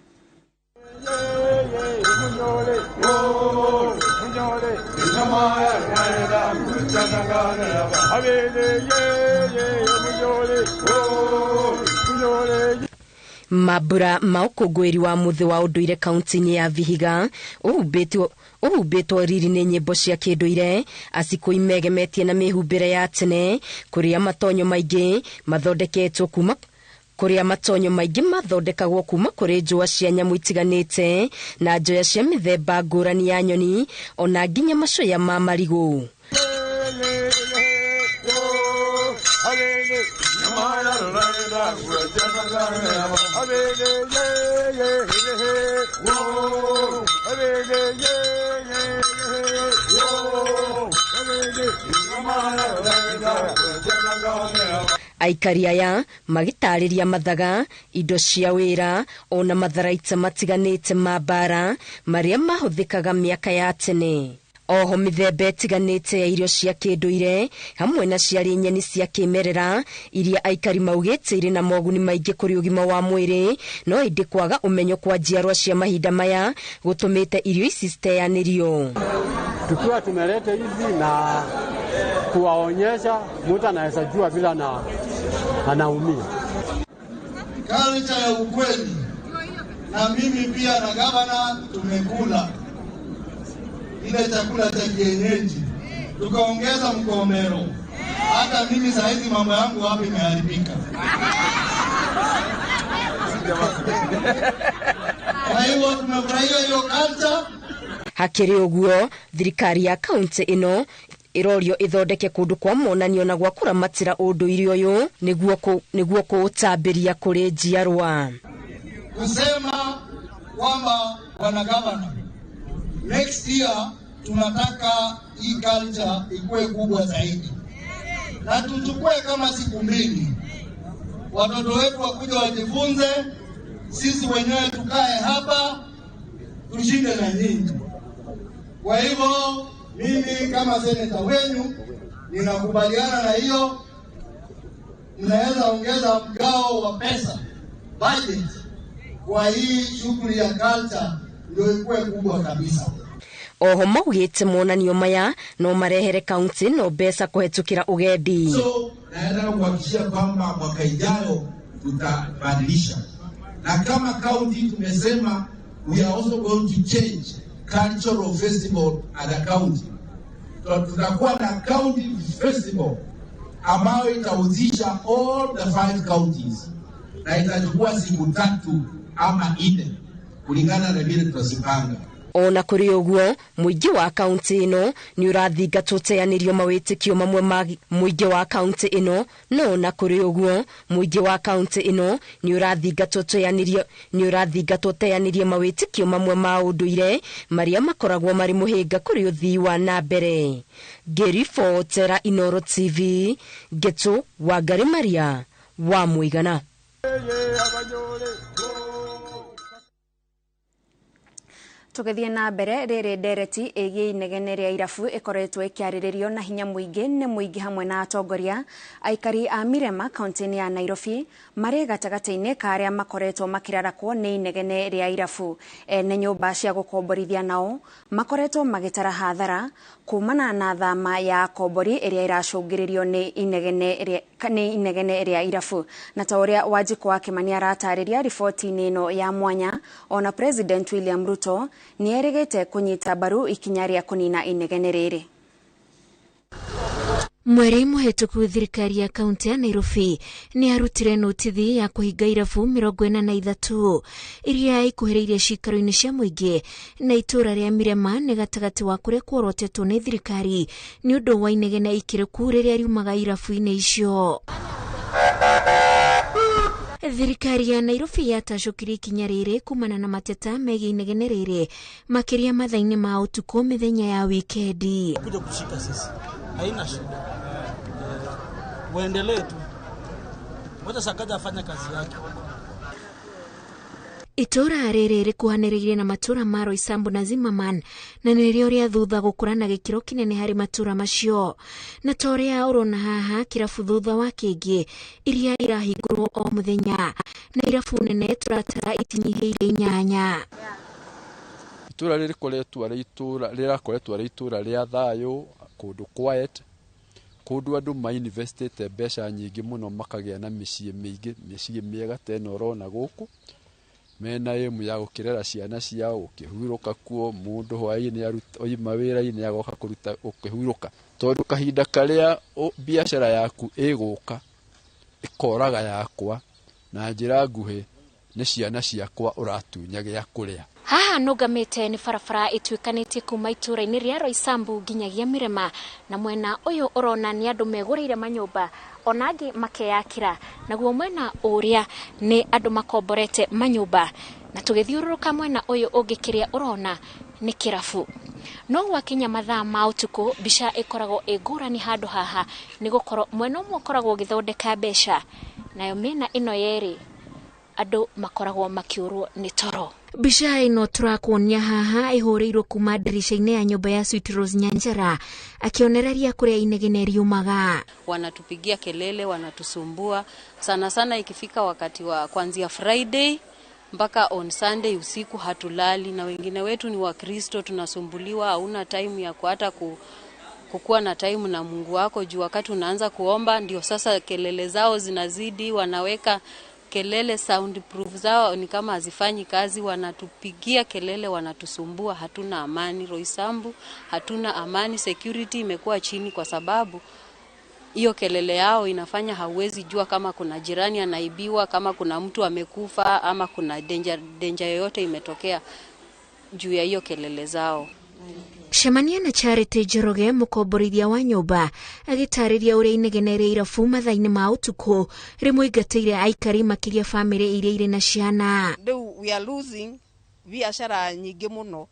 Mambura ma ũkũngũĩri wa mũthĩ wa ũndũire kaunti-inĩ ya Vihiga ũhumbĩtwo riri nĩ nyĩmbo cia kĩndũire, acikũi megemetie na mĩhumbĩre ya tene, kũrĩa matonyo maingĩ mathondeketwo kuma kũrĩa matonyo maingĩ mathondekagwo kuma kũrĩ njũa cia nyamũ itiganĩte na njoya cia mĩthemba ngũrani ya nyoni ona nginya macoya ma marigũ. Aikari aya magĩtarĩria mathaga, indo cia wĩra ona matharaita matiganĩte ma mbara marĩa mahũthĩkaga mĩaka ya tene. Oho mĩthemba ĩtiganĩte ya irio cia kĩndũire hamwe na ciarĩ nyeni cia kĩmerera iria aikari maugĩte irĩ na moguni maingĩ kũrĩ ũgima wa mwĩrĩ, no ĩndĩ kwaga ũmenyo kwa njiarwa cia mahinda maya gũtũmĩte irio ici citeanĩrio. Tukiwa tumeleta hizi na kuwaonyesha, mtu anaweza jua bila na anaumia. Culture ya ukweli, na mimi pia na gavana tumekula ile chakula cha kienyeji, tukaongeza mkomero. Hata mimi saa hizi mambo yangu hapa imeharibika. Kwa hivyo tumefurahia hiyo culture. Hakĩrĩ ũguo, thirikari ya kaunti ĩno ĩrorio ĩthondeke kũndũ kwa monanio na gwa kũramatĩra ũndũire ũyũ nĩguo kũũtambĩria kũrĩ njiarwa. Kusema kwamba bwana gavana, next year tunataka hii culture ikuwe kubwa zaidi, na tuchukue kama siku mbili, watoto wetu wakuja wajifunze, sisi wenyewe tukae hapa tushinde na nyinyi. Kwa hivyo mimi kama seneta wenu ninakubaliana na hiyo. Mnaweza ongeza mgao wa pesa budget kwa hii shughuli ya culture ndio ikuwe kubwa kabisa. Oho maugĩte monanio maya no marehere kaunti no mbeca kũhetũkĩra ũgendi. So naenda kuhakikishia kwamba mwaka ijayo tutabadilisha, na kama kaunti tumesema we are also going to change cultural festival at the county. Tutakuwa na county festival ambayo itahusisha all the 5 counties na itachukua siku 3 ama 4 kulingana na vile tutazipanga. Ona kũrĩ ũguo, mũingĩ wa kaunti ĩno nĩ ũrathingatwo teanĩrio mawĩtĩkio mamwe ma mũingĩ wa kaunti ĩno, no ona kũrĩ ũguo mũingĩ wa kaunti ĩno nĩ ũrathingatwo teanĩrio mawĩtĩkio mamwe ma ũndũire marĩa makoragwo marĩ mũhĩnga kũrĩ ũthii wa na mbere. Ngĩribotera Inooro TV, Ngetu Wangari Maria wa Mũigana. Tũgĩthiĩ na mbere, rĩrĩ ndereti ĩgiĩ inegene rĩa irabu ĩkoretwo ĩkĩarĩrĩrio na hinya mũingĩ nĩ mũingĩ hamwe na atongoria. Aikari a Mirema kaunti-inĩ ya Nairobi marĩ gatagatĩ-inĩ ka arĩa makoretwo makĩrarakwo nĩ inegene rĩa irabu. Ene nyũmba cia gũkomborithia nao makoretwo magĩtara hathara kumana na thama ya akombori ĩrĩa ĩracũngĩrĩrio nĩ inegene rĩa irabu. Na ta ũrĩa Wanjikũ wa Kĩmani aratarĩria riboti-inĩ ĩno ya mwanya, ona President William Ruto nĩ erĩgĩte kũnyita mbaru ikinya rĩa kũnina inegene rĩrĩ. Mweri mũhetũku thirikari ya kaunti ya Nairobi nĩ yarutire notithi ya kũhinga irabu 43 iria ikuhĩrĩirie ciikaro-inĩ cia mũingĩ na itũũra rĩa Mirema nĩ gatagatĩ wa kũrĩa kuorotetwo nĩ thirikari nĩ ũndũ wa inegene ikĩrĩku rĩrĩa riumaga irabu-inĩ icio. Thirikari ya Nairobi yatacũkirie ikinya rĩrĩ kumana na mateta megiĩ inegene rĩrĩ makĩria mathaa-inĩ ma ũtukũ mĩthenya ya wikendi. Kuja kushika sisi haina shida, waendelee tu, wacha Sakaja afanye kazi yake. Itũũra rĩrĩ rĩkuhanĩrĩirie na matũũra ma Roysambu na Zimmerman na nĩrĩo rĩa thutha gũkũra na gĩkĩro kĩnene harĩ matũũra macio, na ta ũrĩa ũrona haha kĩrabu thutha wa kĩngĩ iria irahingũrwo o mũthenya na irabu nene tũratara itinyihĩire 8. Itũũra rĩrĩ rĩkoretwo arĩ itũũra rĩrakoretwo arĩ itũũra rĩa thayũ, kũndũ quiet, kũndũ andũ mainvestĩte mbeca nyingĩ mũno makagĩa na mĩciĩ mĩingĩ, mĩciĩ mĩega ta ĩno ũrona gũkũ, mena ĩmu ya gũkĩrera ciana ciao, gũkĩhurũka kuo, mũndũ hwaĩ-inĩ oima wĩra-inĩ agoka kũruta gũkĩhurũka, tondũ kahinda karĩa biacara yaku ĩgũka ĩkoraga yakwa na njĩra nguhĩ nĩ ciana ciakwa ũratunya gĩa kũrĩa. Haha nũgamĩte nĩ barabara ĩtuĩkanĩtie kuma itũũra-inĩ rĩa Roysambu nginyagia Mirema, na mwena ũyũ ũrona nĩ andũ megũrĩire manyũmba ona angĩ makeyakĩra, naguo mwena ũrĩa nĩ andũ makomborete manyũmba, na tũgĩthiũrũrũka mwena ũyũ ũngĩ kĩrĩa ũrona nĩ kĩrabu. No gwakinya mathaa ma ũtukũ mbica ĩkoragwo ĩ ngũrani handũ haha, nĩ gũkorwo mwena ũmwe ũkoragwo ũgĩthondeka mbeca nayo mĩena ĩno yerĩ andũ makoragwo makĩũrwo nĩ toro. Mbica ĩno tũrakuonia haha ĩhũrĩirwo kuma ndirica-inĩ ya nyũmba ya Sweet Rose Nyanjara akĩonereria kũrĩa inegene riumaga. Wanatupigia kelele, wanatusumbua sana sana ikifika wakati wa kuanzia Friday mpaka on Sunday usiku hatulali, na wengine wetu ni Wakristo, tunasumbuliwa. Hauna time ya hata kukuwa na time na Mungu wako juu wakati unaanza kuomba ndio sasa kelele zao zinazidi, wanaweka kelele, soundproof zao ni kama hazifanyi kazi, wanatupigia kelele, wanatusumbua, hatuna amani Roysambu, hatuna amani. Security imekuwa chini kwa sababu hiyo kelele yao inafanya hauwezi jua kama kuna jirani anaibiwa, kama kuna mtu amekufa, ama kuna danger yoyote imetokea juu ya hiyo kelele zao. Cemania na Charity Njoroge mũkomborithia wa nyũmba agĩtarĩria ũrĩa inegene rĩa irabu mathaa-inĩ ma ũtukũ rĩmũingatĩire aikari makĩria bamĩrĩ iria irĩ na ciana. Rĩu we are losing biacara nyingĩ mũno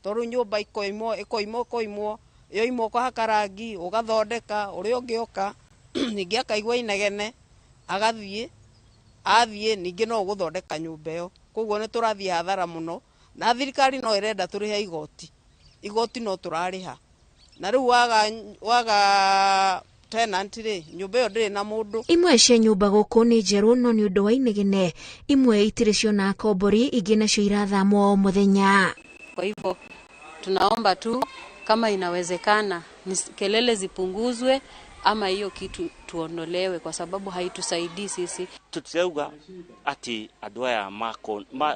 tondũ nyũmba ikoimwo ikoimwo ikoimwo yoimwo ũkahaka rangi ũgathondeka ũrĩa ũngĩ oka ningĩ akaigua inegene agathiĩ athiĩ ningĩ no ũgũthondeka nyũmba ĩyo, koguo nĩ tũrathiĩ hathara mũno, na thirikari no ĩrenda tũrĩhe igoti igoti no tũrarĩha, na rĩu waga tenant rĩ nyũmba ĩyo ndĩrĩ na mũndũ. Imwe cia nyũmba gũkũ nĩ njerũ no nĩ ũndũ wa inegene imwe itirĩ ciona akombori, ingĩ nacio irathamwo o mũthenya. Kwa hivyo tunaomba tu kama inawezekana kelele zipunguzwe ama hiyo kitu tuondolewe kwa sababu haitusaidii sisi. Tutirauga ati andu aya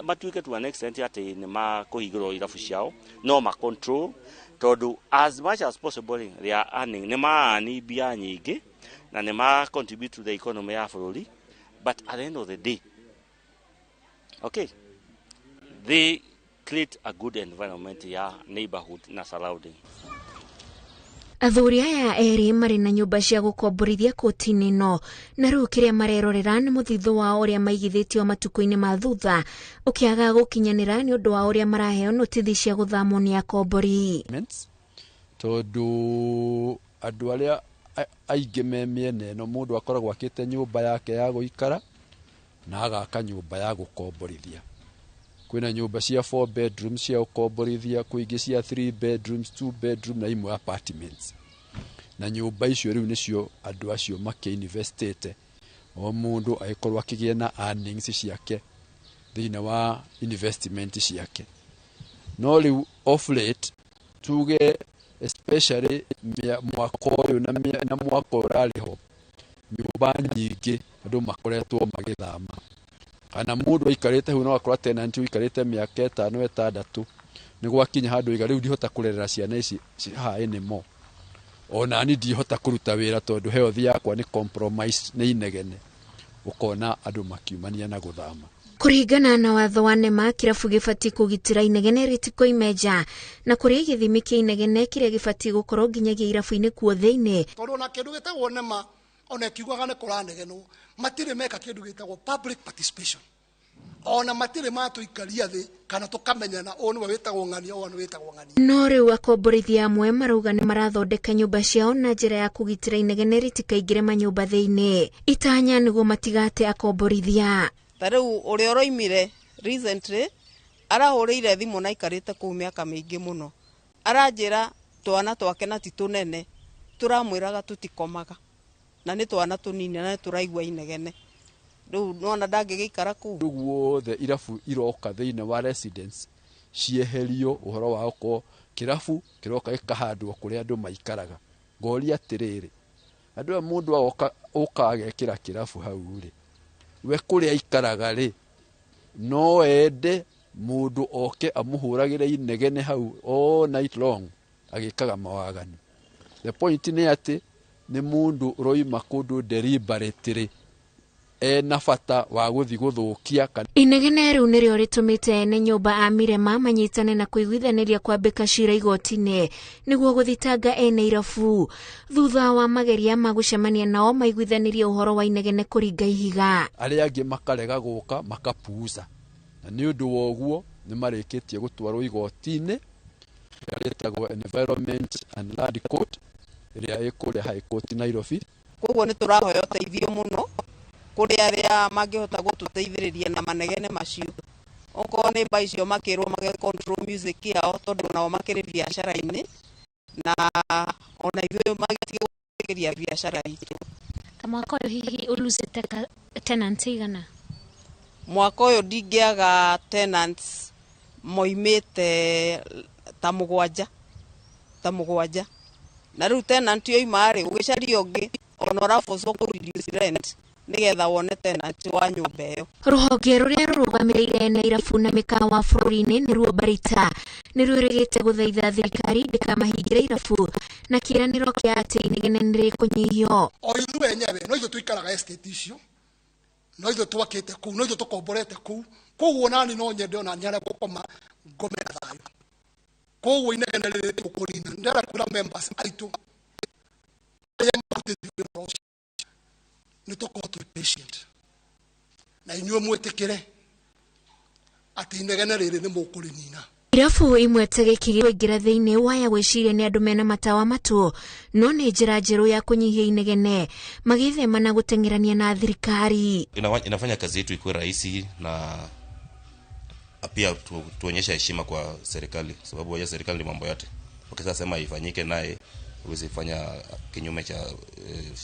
matuike to an extent ati ni makuhingurwo irabu ciao, no ma control tondu as much as possible they are earning, ni maani mbia nyingi na ni ma contribute to the economy ya bururi, but at the end of the day, okay, they create a good environment ya neighborhood na surrounding. Athuri aya erĩ marĩ na nyũmba cia gũkomborithia koti-inĩ ĩno, na rĩu kĩrĩa marerorera nĩ mũthithũ wao ũrĩa maigithĩtio matukũ-inĩ ma thutha ũkĩaga gũkinyanĩra nĩ ũndũ wa ũrĩa maraheo notithi cia gũthamwo nĩ akombori. Tondũ andũ arĩa aingĩ me mĩena ĩno mũndũ akoragwo akĩte nyũmba yake ya gũikara na agaka nyũmba ya gũkomborithia. Kwĩna nyũmba cia 4 bedrooms cia gũkomborithia, kwĩ ingĩ cia 3 bedrooms, 2 bedroom na imwe apartments. Na nyũmba icio rĩu nĩcio andũ acio makĩinvestĩte, o mũndũ agĩkorwo akĩgĩa na earnings ciake thĩinĩ wa investment ciake. No rĩu off late tuge especially mwaka ũyũ na mwaka ũrarĩ ho, nyũmba nyingĩ andũ makoretwo magĩthama. Kana mũndũ aikarĩte hau no akorwo tenant ũikarĩte mĩaka 5 6 nĩ gwakinya handũ iga rĩu ndihota kũrerera ciana ici haha anymore. Ona ni ndihota kũruta wĩra tondũ health yakwa nĩ compromise nĩ inegene. Ũkona andũ makiumania na gũthama. Kũringana na watho wa NEMA, kĩrabu gĩbatiĩ kũgitĩra inegene rĩtikoime nja na kũrĩ gĩthimi kĩa inegene kĩrĩa gĩbatiĩ gũkorwo nginyagia irabu-inĩ kuo thĩinĩ. Tondũ ona kĩndũ gĩtagwo NEMA ona ĩkiugaga nĩ kũranegenwo, matirĩ meka kĩndũ gĩtagwo public participation. Ona matirĩ matũikaria thĩ kana tũkamenyana ũyũ nĩwe wĩtagwo ng'ania, ũyũ nĩwe wĩtagwo ng'ania. No rĩu akomborithia amwe marauga nĩ marathondeka nyũmba ciao na njĩra ya kũgitĩra inegene rĩtikaingĩre manyũmba thĩinĩ. Itanya nĩguo matigate akomborithia. Ta rĩu ũrĩa ũroimire recently arahũrĩire thimũ na aikarĩte kũu mĩaka mĩingĩ mũno, aranjĩra twana twake na ti tũnene, tũramwĩraga tũtikomaga na nĩ twana tũnini na nĩ tũraigua inegene. Rĩu nĩwona ndangĩgĩikara kũu. Rĩu guothe irabu iroka thĩinĩ wa residence cieherio ũhoro wa gũkorwo kĩrabu kĩroka gĩkahandwo kũrĩa andũ maikaraga. Ngoria atĩrĩrĩ, andũ aya mũndũ agoka ũka agekĩra kĩrabu hau rĩ, we kũrĩa aikaraga rĩ, no ende mũndũ oke amũhũragĩre inegene hau all night long agĩkaga mawaganu. The point nĩ atĩ nĩ mũndũ ũroima kũndũ deliberately ena bata wa gũthiĩ gũthũkia kana. Inegene rĩu nĩrĩo rĩtũmĩte ene nyũmba a Mirema manyitane na kũiguithanĩria kwambĩka cira igoti-inĩ nĩguo gũthitanga ene irabu. Thutha wa mageria ma gũcemania nao maiguithanĩrie ũhoro wa inegene kũringa ihiga. Arĩa angĩ makarega gũka makapuuza, na nĩ ũndũ wa ũguo nĩ marĩkĩtie gũtwarwo igoti-inĩ rĩrĩa rĩtagwo Environment and Land Court ĩrĩa ĩ kũrĩa High Court Nairobi. Koguo nĩ tũrahoya ũteithio mũno kũrĩ arĩa mangĩhota gũtũteithĩrĩria na manegene macio. Okorwo nĩ mba icio makĩrwo mage control music yao tondũ nao makĩrĩ biacara-inĩ, na ona ithuĩ magĩtige gũtũteithĩrĩria biacara itũ. Ta mwaka ũyũ hihi ũluzĩte tenants igana? Mwaka ũyũ ndingĩaga tenants moimĩte ta mũgwanja, ta mũgwanja. Na rĩu tenant yoima rĩ, ũgĩcaria ũngĩ ona ũrabocwo kũ reduce rent nĩgetha wone tenant wa nyũmba ĩyo. Rũhonge rũrĩa rũrũgamĩrĩire ene irabu na mĩkawa bũrũri-inĩ nĩruo Barita nĩ rwĩrĩgĩte gũthaitha thirikari ndĩkamahingĩre irabu na kĩĩranĩro kĩa atĩ inegene nĩrĩkũnyihio. O ithuĩ enyewe no ithuĩ tũikaraga estate icio, no ithuĩ twakĩte kũu, no ithuĩ tũkomborete kũu, koguo nani no nyende ona niĩ harĩa ngũkoma ngome na thayũ. Koguo inegene rĩrĩ tũkũrina. Ndĩrenda kwĩra members aitũ arĩa marutĩte wĩra ũcio nĩ tũkorwo twĩ patient na inyuĩ mwĩtĩkĩre atĩ inegene rĩrĩ nĩ mũkũrĩnina. Irabu imwe ta gĩkĩ gĩkũingĩra thĩinĩ waya gwĩciria nĩ andũ mena matawa matũ, no nĩ njĩra njerũ ya kũnyihia inegene magĩthema na gũteng'erania na thirikari. Inafanya kazi yetu ikuwe rahisi na pia tuonyeshe heshima kwa serikali, sababu wajua serikali ni mambo yote. Ukisema ifanyike naye huwezi fanya kinyume cha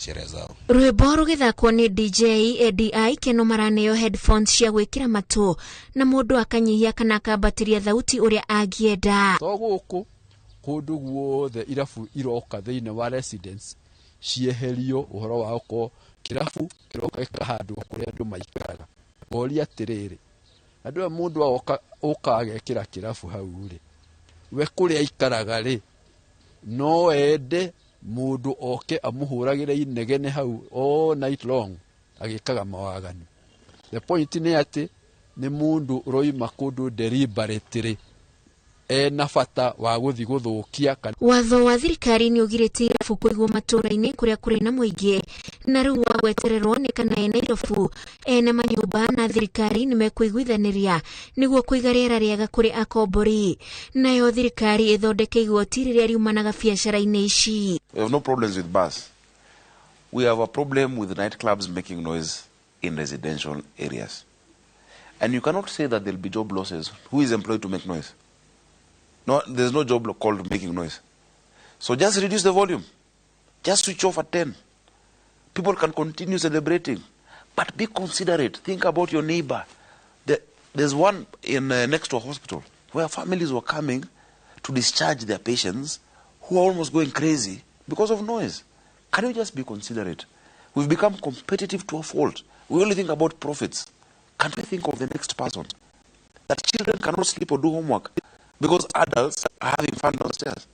sheria zao. Rwĩmbo rũgĩthakwo nĩ DJ ADI Keno maraneo headphones cia gwĩkĩra matũ na mũndũ akanyihia kana akambatĩria thauti ũrĩa angĩenda. To gũkũ kũndũ guothe irabu iroka thĩinĩ wa residence cieherio ũhoro wa gũkorwo kĩrabu kĩroka gĩkahandwo kũrĩa andũ maikaraga. Ngoria atĩrĩrĩ, andũ aya mũndũ agoka ũka agekĩra kĩrabu hau rĩ, we kũrĩa aikaraga rĩ, no ende mũndũ oke amũhũragĩre inegene hau all night long agĩkaga mawaganu. The point nĩ atĩ nĩ mũndũ ũroima kũndũ deliberately ena bata wa gũthiĩ gũthũkia kana. Watho wa thirikari nĩ ũgirĩtie irabu kũigwo matũũra-inĩ kũrĩa kũrĩ na mũingĩ, na rĩu wa gwetererwo nĩ kana ene irabu, ene manyũmba na thirikari nĩ mekũiguithanĩria nĩguo kũiga rĩera rĩega kũrĩ akombori. Nayo thirikari ĩthondeke igoti rĩrĩa riumanaga biacara-inĩ ici. We have no problems with bars. We have a problem with nightclubs making noise in residential areas. And you cannot say that there'll be job losses. Who is employed to make noise? No, there's no job called making noise. So just reduce the volume. Just switch off at 10. People can continue celebrating. But be considerate. Think about your neighbor. There's one in next to a hospital where families were coming to discharge their patients who are almost going crazy because of noise. Can you just be considerate? We've become competitive to a fault. We only think about profits. Can't we think of the next person? That children cannot sleep or do homework because adults are having fun downstairs.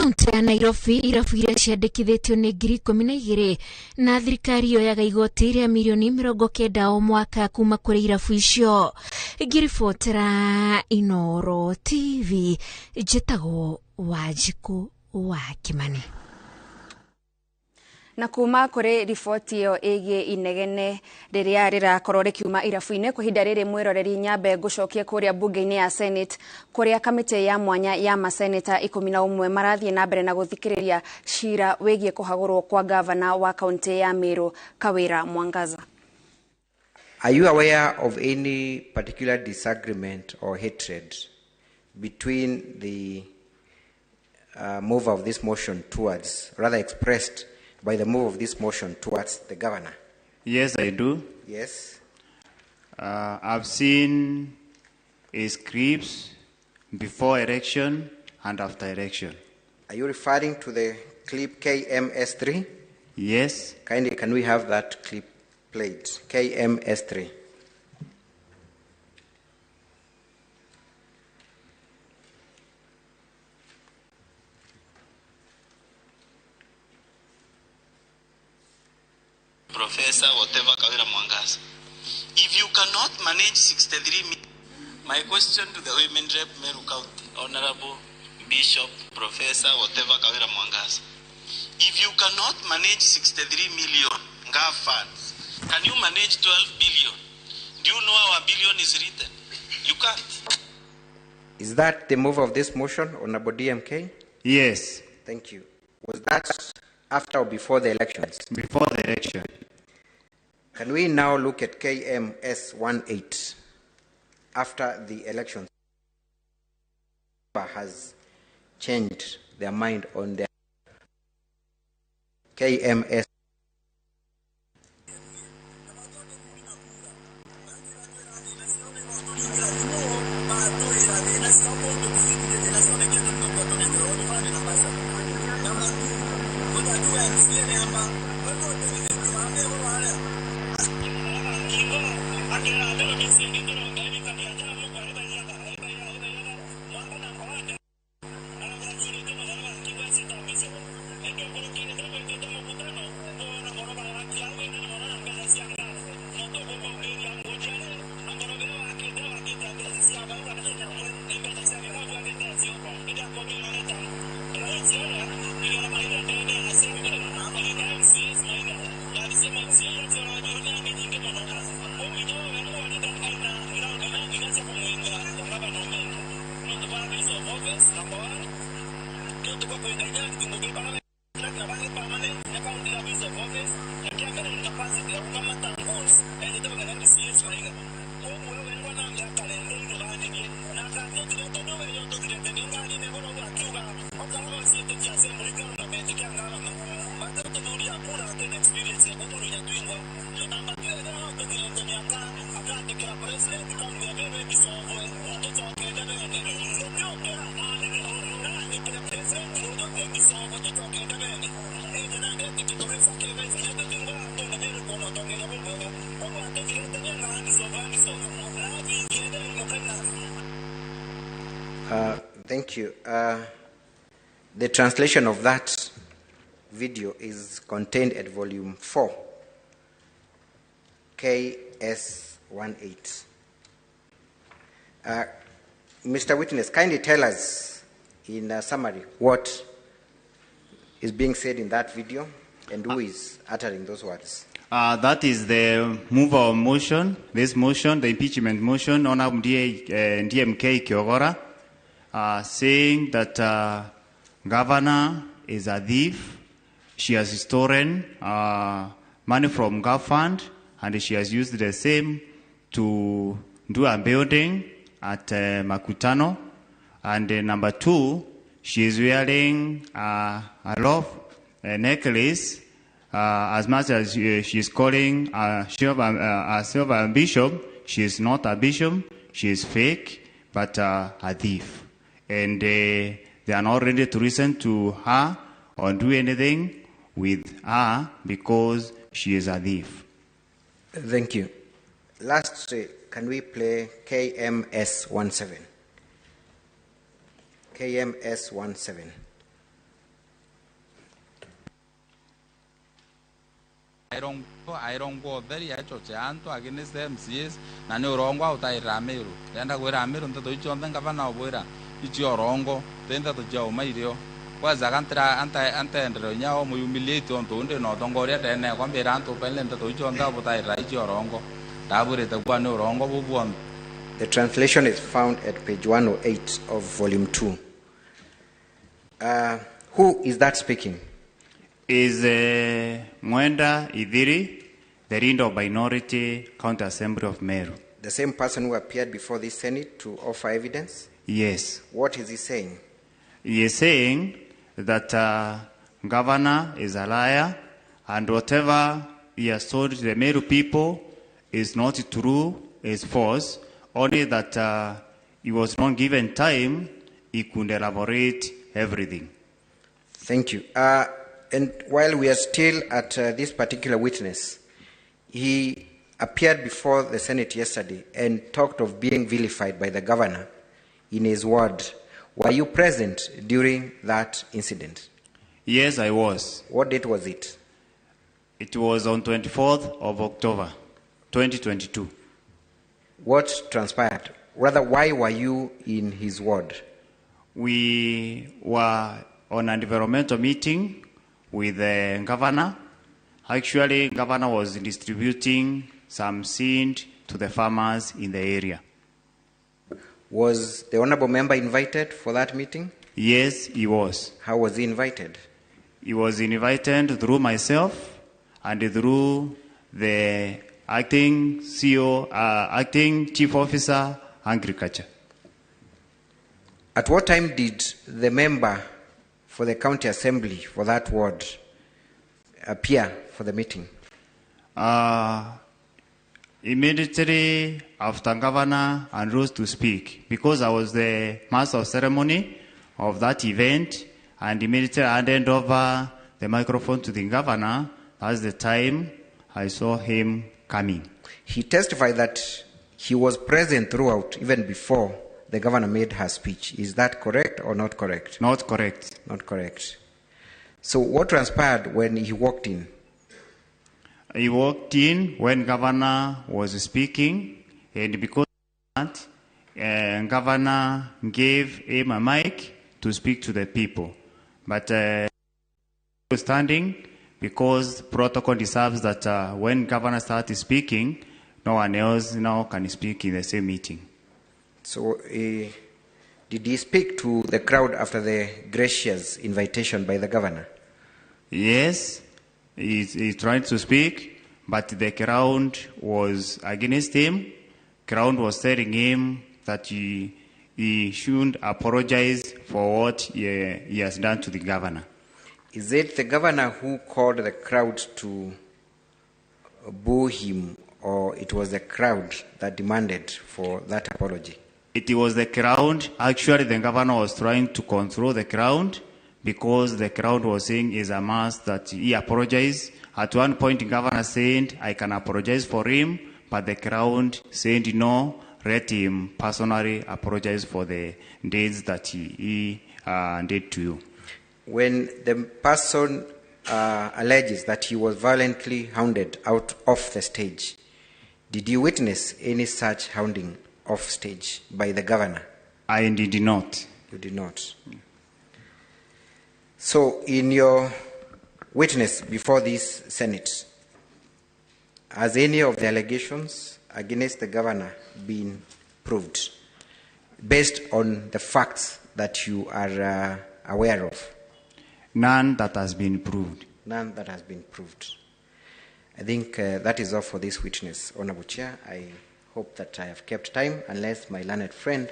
Kaunti ya Nairobi irabu iria ciandĩkithĩtio nĩ 12,000 na thirikari yoyaga igoti rĩa mirioni 90 o mwaka kuma kũrĩ irabu icio. Ngĩribotera Inoro TV, njĩtagwo Wanjikũ wa Kimani. Na kuma kuri riboti ĩyo ĩgiĩ inegene rĩrĩa rĩrakorwo rĩkiuma irabu-inĩ kwa ihinda rĩrĩ mwĩroreri nyambe ngũcokie kũrĩa mbunge-inĩ ya Senate kũrĩa kamĩtĩ ya mwanya ya maseneta 11 marathiĩ na mbere na gũthikĩrĩria cira wĩgiĩ kũhagũrwo kwa gavana wa kaunti ya Meru Kawira Mwangaza. Are you aware of any particular disagreement or hatred between the mover of this motion towards, rather expressed by the move of this motion towards the governor? Yes, I do. Yes. I've seen his scripts before election and after election. Are you referring to the clip KMS3? Yes. Kindly, can we have that clip played? KMS3. Professor whatever Kawira Mwangaza, if you cannot manage 63 million, my question to the women rep Meru County, Honorable Bishop Professor whatever Kawira Mwangaza, if you cannot manage 63 million GAV funds, can you manage 12 billion? Do you know how a billion is written? You can't. Is that the move of this motion, Honorable DMK? Yes. Thank you. Was that after or before the elections? Before the election. Can we now look at KMS 18 after the elections? Has changed their mind on their KMS. Thank you. The translation of that video is contained at volume 4, KS18. Mr. Witness, kindly tell us in a summary what is being said in that video and who is uttering those words. That is the mover of motion, this motion, the impeachment motion, Honorable DMK Kiogora, saying that governor is a thief. She has stolen money from GAV fund, and she has used the same to do a building at Makutano. And number two, she is wearing a love necklace. As much as she is calling herself a bishop, she is not a bishop. She is fake, but a thief. And they are not ready to listen to her or do anything with her because she is a thief. Thank you. Last, can we play KMS 17? KMS 17. Airongwo theri aichoche antu against the MCAs na ni urongo autaira Meru enda gwira Meru nteto icio nthe ngavana obwira icio urongo nteto cia uma irio kwanza kantira antaendereo nyao muyumiliate ontu undi no tongoria tene kwambira antu pele nteto icio nthe abutaira icio urongo ndabwirite kwa ni urongo bubwonthe. The translation is found at page 108 of volume 2. Who is that speaking? Is Mwenda Ithiri, the leader of Minority County Assembly of Meru. The same person who appeared before this Senate to offer evidence? Yes. What is he saying? He is saying that governor is a liar and whatever he has told the Meru people is not true, is false, only that he was not given time, he could elaborate everything. Thank you. And while we are still at this particular witness, he appeared before the Senate yesterday and talked of being vilified by the governor in his ward. Were you present during that incident? Yes, I was. What date was it? It was on 24th of October, 2022. What transpired? Rather, why were you in his ward? We were on an environmental meeting with the governor. Actually, governor was distributing some seed to the farmers in the area. Was the honorable member invited for that meeting? Yes, he was. How was he invited? He was invited through myself and through the acting CEO, acting chief officer, agriculture. At what time did the member for the county assembly for that ward appear for the meeting? Immediately after governor and rose to speak, because I was the master of ceremony of that event, and immediately I handed over the microphone to the governor. That's the time I saw him coming. He testified that he was present throughout, even before the governor made her speech. Is that correct or not correct? Not correct. Not correct. So what transpired when he walked in? He walked in when governor was speaking, and because of that, governor gave him a mic to speak to the people. But he was standing because protocol deserves that when governor started speaking, no one else now can speak in the same meeting. So did he speak to the crowd after the gracious invitation by the governor? Yes, he tried to speak, but the crowd was against him. Crowd was telling him that he shouldn't apologize for what he has done to the governor. Is it the governor who called the crowd to boo him, or it was the crowd that demanded for that apology? It was the crowd. Actually, the governor was trying to control the crowd because the crowd was saying is a must that he apologized. At one point, the governor said, I can apologize for him, but the crowd said no, let him personally apologize for the deeds that he did to you. When the person alleges that he was violently hounded out off the stage, did you witness any such hounding off stage by the governor? I did not. You did not. So, in your witness before this Senate, has any of the allegations against the governor been proved based on the facts that you are aware of? None that has been proved. None that has been proved. I think that is all for this witness, Honorable Chair. I hope that I have kept time, unless my learned friend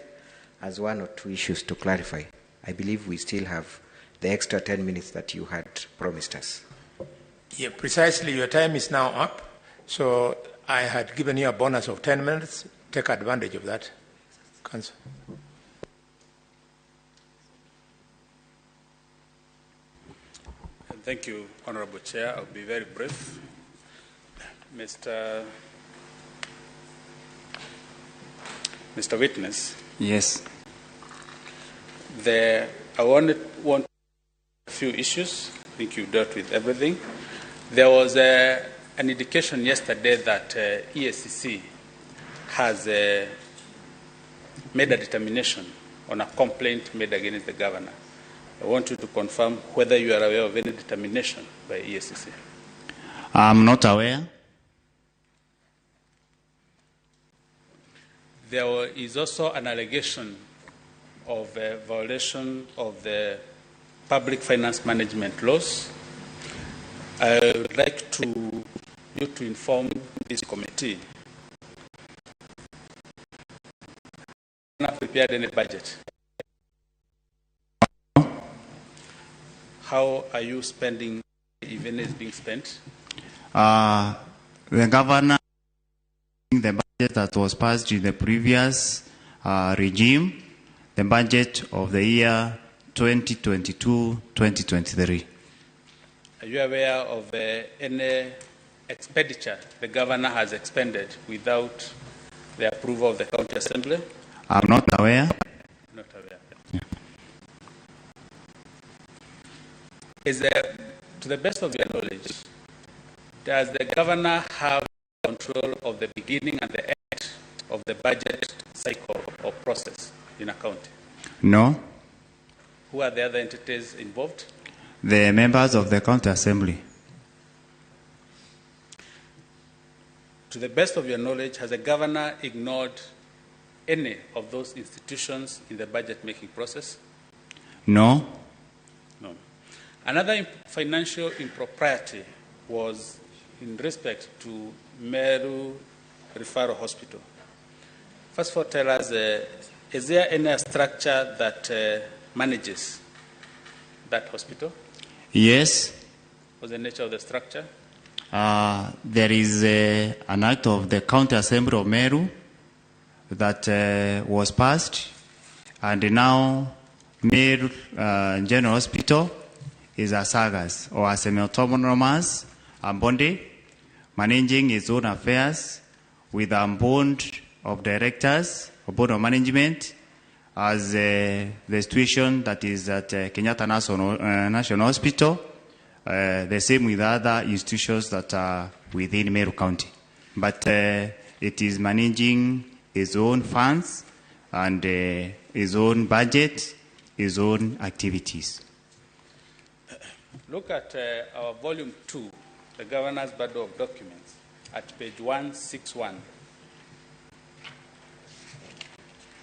has one or two issues to clarify. I believe we still have the extra 10 minutes that you had promised us. Yeah, precisely. Your time is now up. So I had given you a bonus of 10 minutes. Take advantage of that. Council. Thank you, Honorable Chair. I'll be very brief. Mr. Witness. Yes. I want a few issues. I think you dealt with everything. There was a an indication yesterday that EACC has made a determination on a complaint made against the governor. I want you to confirm whether you are aware of any determination by EACC. I'm not aware. There is also an allegation of a violation of the public finance management laws. I would like you to inform this committee. Not prepared any budget. How are you spending, if any is being spent? The governor, the budget that was passed in the previous regime, the budget of the year 2022-2023. Are you aware of any expenditure the governor has expended without the approval of the county assembly? I'm not aware. Not aware. Yeah. Is there, to the best of your knowledge, does the governor have control of the beginning and the end of the budget cycle or process in a county? No. Who are the other entities involved? The members of the county assembly. To the best of your knowledge, has the governor ignored any of those institutions in the budget-making process? No. No. Another financial impropriety was in respect to Meru Referral Hospital. First of all, tell us, is there any structure that manages that hospital? Yes. What's the nature of the structure? There is an act of the County Assembly of Meru that was passed, and now Meru General Hospital is a sagas or a semi-autonomous body managing its own affairs with a board of directors, a board of management, as the situation that is at Kenyatta National Hospital, the same with other institutions that are within Meru County. But it is managing its own funds and its own budget, its own activities. Look at our volume 2, the Governor's Bundle of Documents, at page 161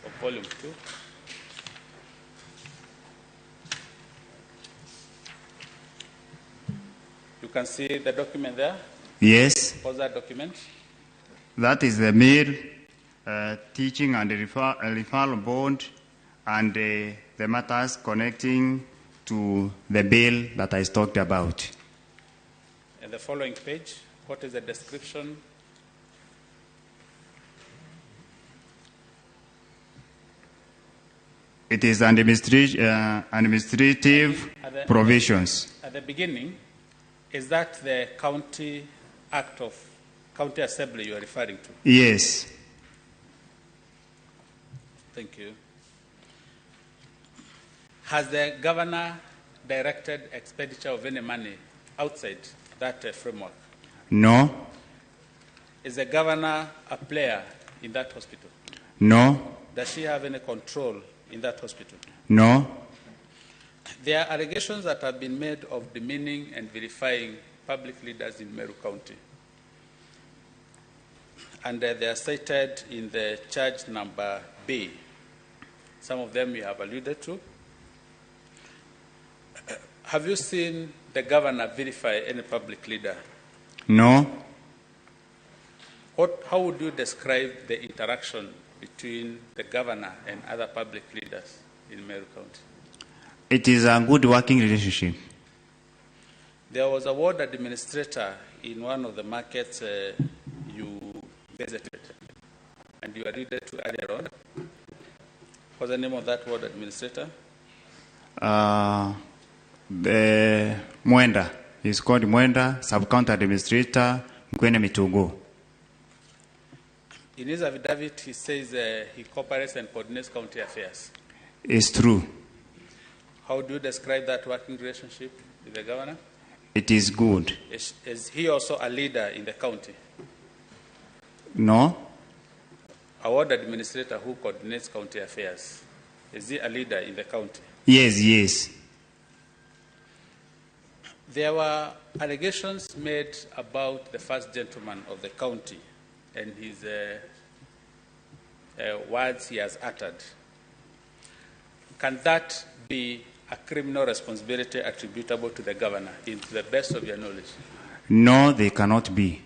of volume 2. You can see the document there? Yes. What's that document? That is the Meru Teaching and Referral Board and the matters connecting to the bill that I talked about. And the following page, what is the description? It is administrative provisions. At the beginning, is that the County Act of County Assembly you are referring to? Yes. Thank you. Has the governor directed expenditure of any money outside that framework? No. Is the governor a player in that hospital? No. Does she have any control in that hospital? No. There are allegations that have been made of demeaning and vilifying public leaders in Meru County. And they are cited in the charge number B. Some of them you have alluded to. Have you seen the governor vilify any public leader? No. How would you describe the interaction between the governor and other public leaders in Meru County? It is a good working relationship. There was a ward administrator in one of the markets you visited, and you alluded to earlier on. What's the name of that ward administrator? The Mwenda. He's called Mwenda, sub-county administrator, Nkwene Mitugo. In his affidavit, he says he cooperates and coordinates county affairs. It's true. How do you describe that working relationship with the governor? It is good. Is he also a leader in the county? No. A ward administrator who coordinates county affairs. Is he a leader in the county? Yes, yes. There were allegations made about the first gentleman of the county and his words he has uttered. Can that be a criminal responsibility attributable to the governor, in to the best of your knowledge? No, they cannot be.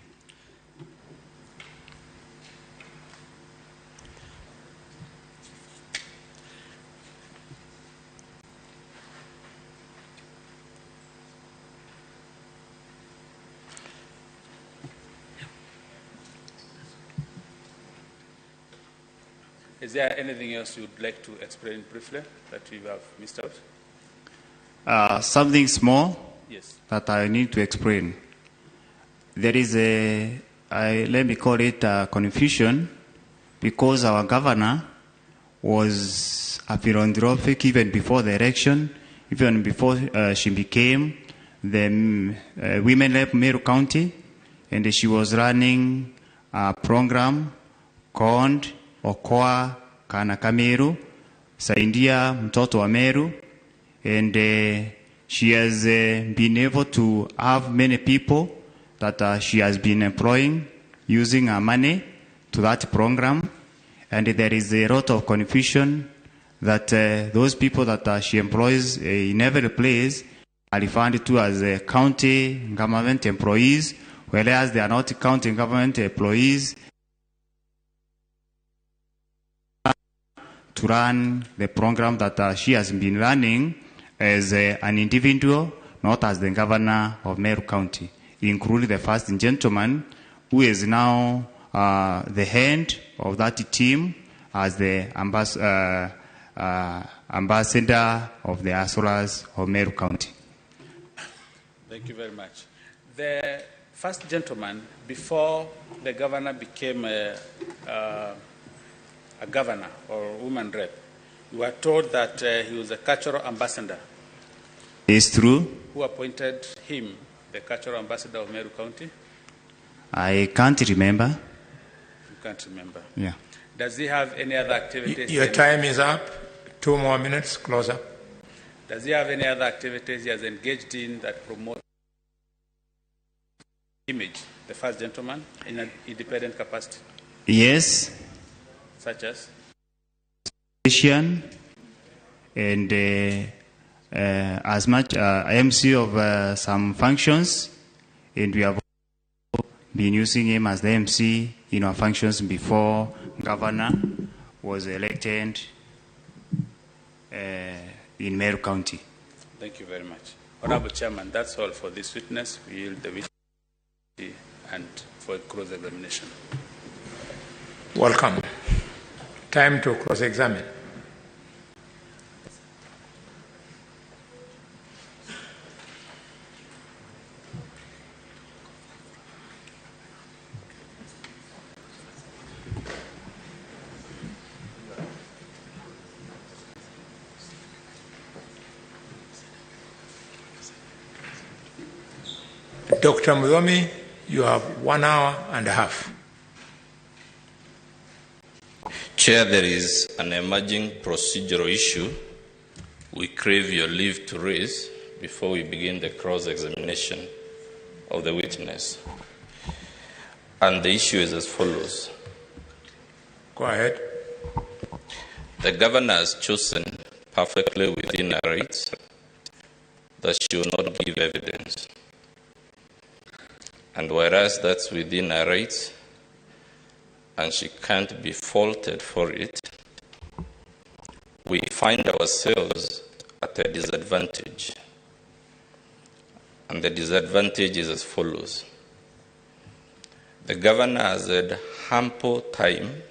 Is there anything else you'd like to explain briefly that you have missed out? Something small. Yes. That I need to explain. There is let me call it a confusion, because our governor was a philanthropic even before the election, even before she became the Women Rep Meru County, and she was running a program called Okoa Kana Kameru, Saidia Mtoto wa Meru, and she has been able to have many people that she has been employing using her money to that program. And there is a lot of confusion that those people that she employs in every place are referred to as county government employees, whereas they are not county government employees to run the program that she has been running as an individual, not as the governor of Meru County, including the first gentleman who is now the head of that team as the ambassador of the Asolas of Meru County. Thank you very much. The first gentleman, before the governor became a governor or woman rep, you were told that he was a cultural ambassador. It's true. Who appointed him the cultural ambassador of Meru County? I can't remember. You can't remember. Yeah. Does he have any other activities? Your time is up. 2 more minutes. Close up. Does he have any other activities he has engaged in that promote image, the first gentleman, in an independent capacity? Yes. Such as? And as much MC of some functions, and we have been using him as the MC in our functions before governor was elected in Meru County. Thank you very much. Honorable Chairman, that's all for this witness. We yield the witness and for cross-examination. Welcome. Time to cross-examine. Dr. Muthomi, you have 1.5 hours. Chair, there is an emerging procedural issue we crave your leave to raise before we begin the cross-examination of the witness. And the issue is as follows. Go ahead. The governor has chosen perfectly within her rights that she will not give evidence. And whereas that's within her rights, and she can't be faulted for it, we find ourselves at a disadvantage. And the disadvantage is as follows. The governor has had ample time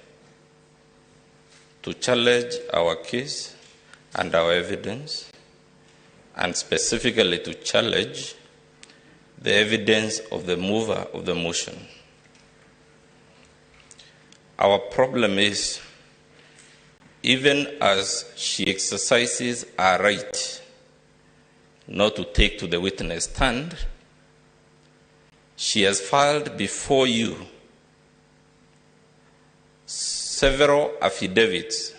to challenge our case and our evidence, and specifically to challenge the evidence of the mover of the motion. Our problem is, even as she exercises her right not to take to the witness stand, She has filed before you several affidavits,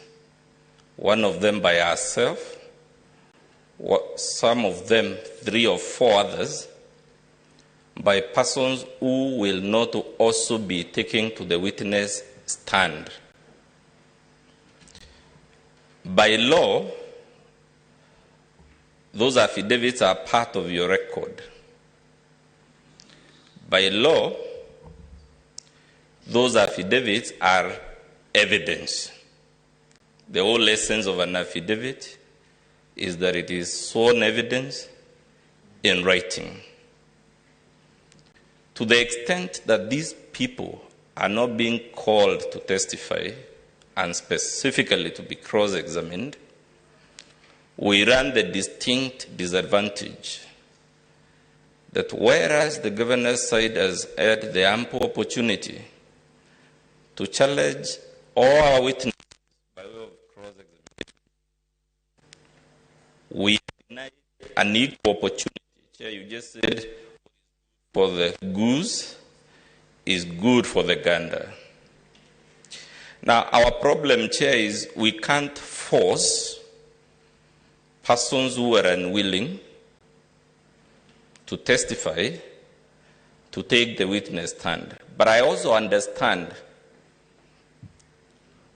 one of them by herself, some of them, 3 or 4 others, by persons who will not also be taken to the witness stand. By law, those affidavits are part of your record. By law, those affidavits are evidence. The whole essence of an affidavit is that it is sworn evidence in writing. To the extent that these people are not being called to testify and specifically to be cross-examined, we run the distinct disadvantage that whereas the governor's side has had the ample opportunity to challenge all our witnesses by way of cross-examination, we deny an equal opportunity. Chair, you just said for the goose is good for the gander. Now, our problem, Chair, is we can't force persons who are unwilling to testify to take the witness stand. But I also understand,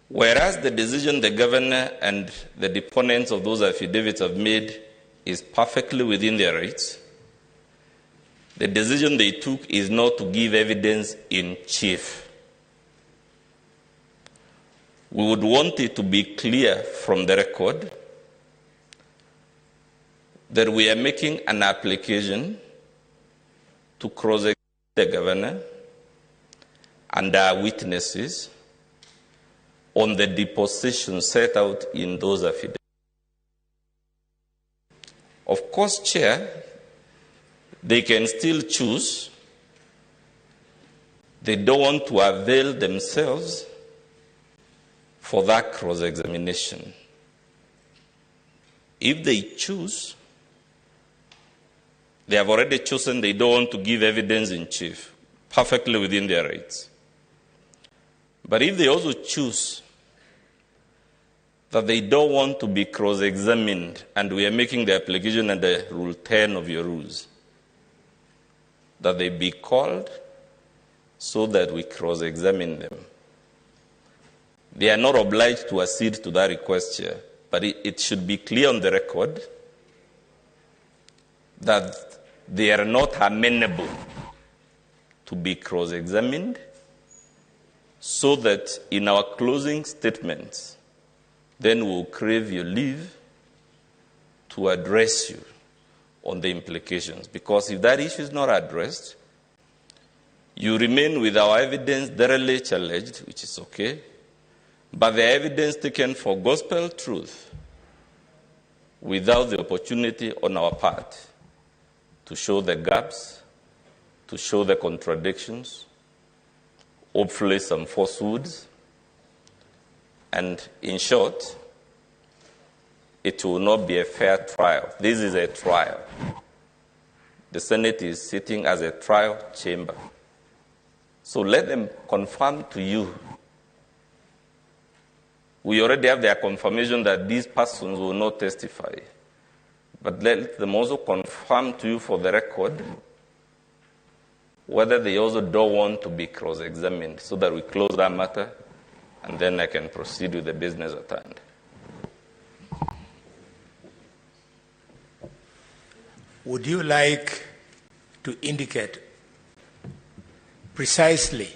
whereas the decision the governor and the deponents of those affidavits have made is perfectly within their rights, the decision they took is not to give evidence in chief. We would want it to be clear from the record that we are making an application to cross-examine the governor and our witnesses on the deposition set out in those affidavits. Of course, Chair, they can still choose. They don't want to avail themselves for that cross-examination. If they choose, they have already chosen they don't want to give evidence in chief, perfectly within their rights. But if they also choose that they don't want to be cross-examined, and we are making the application under Rule 10 of your rules, that they be called so that we cross-examine them. They are not obliged to accede to that request here, but it should be clear on the record that they are not amenable to be cross-examined, so that in our closing statements, then we'll crave your leave to address you on the implications. Because if that issue is not addressed, you remain with our evidence thoroughly challenged, which is okay, but the evidence taken for gospel truth without the opportunity on our part to show the gaps, to show the contradictions, hopefully some falsehoods, and in short, it will not be a fair trial. This is a trial. The Senate is sitting as a trial chamber. So let them confirm to you. We already have their confirmation that these persons will not testify. But let them also confirm to you for the record whether they also don't want to be cross-examined, so that we close that matter and then I can proceed with the business at hand. Would you like to indicate precisely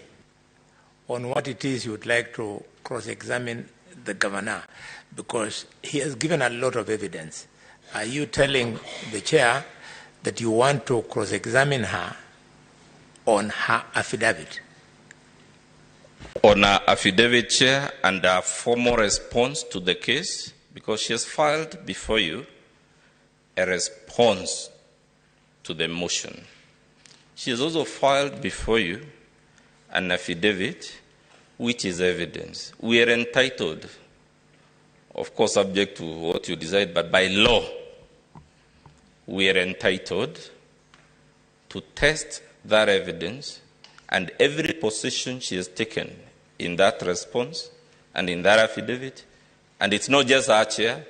on what it is you would like to cross-examine the governor? Because he has given a lot of evidence. Are you telling the chair that you want to cross-examine her on her affidavit? On her affidavit, Chair, and her formal response to the case, because she has filed before you a response to the motion. She has also filed before you an affidavit, which is evidence. We are entitled, of course, subject to what you decide, but by law, we are entitled to test that evidence and every position she has taken in that response and in that affidavit. And it's not just her, Chair.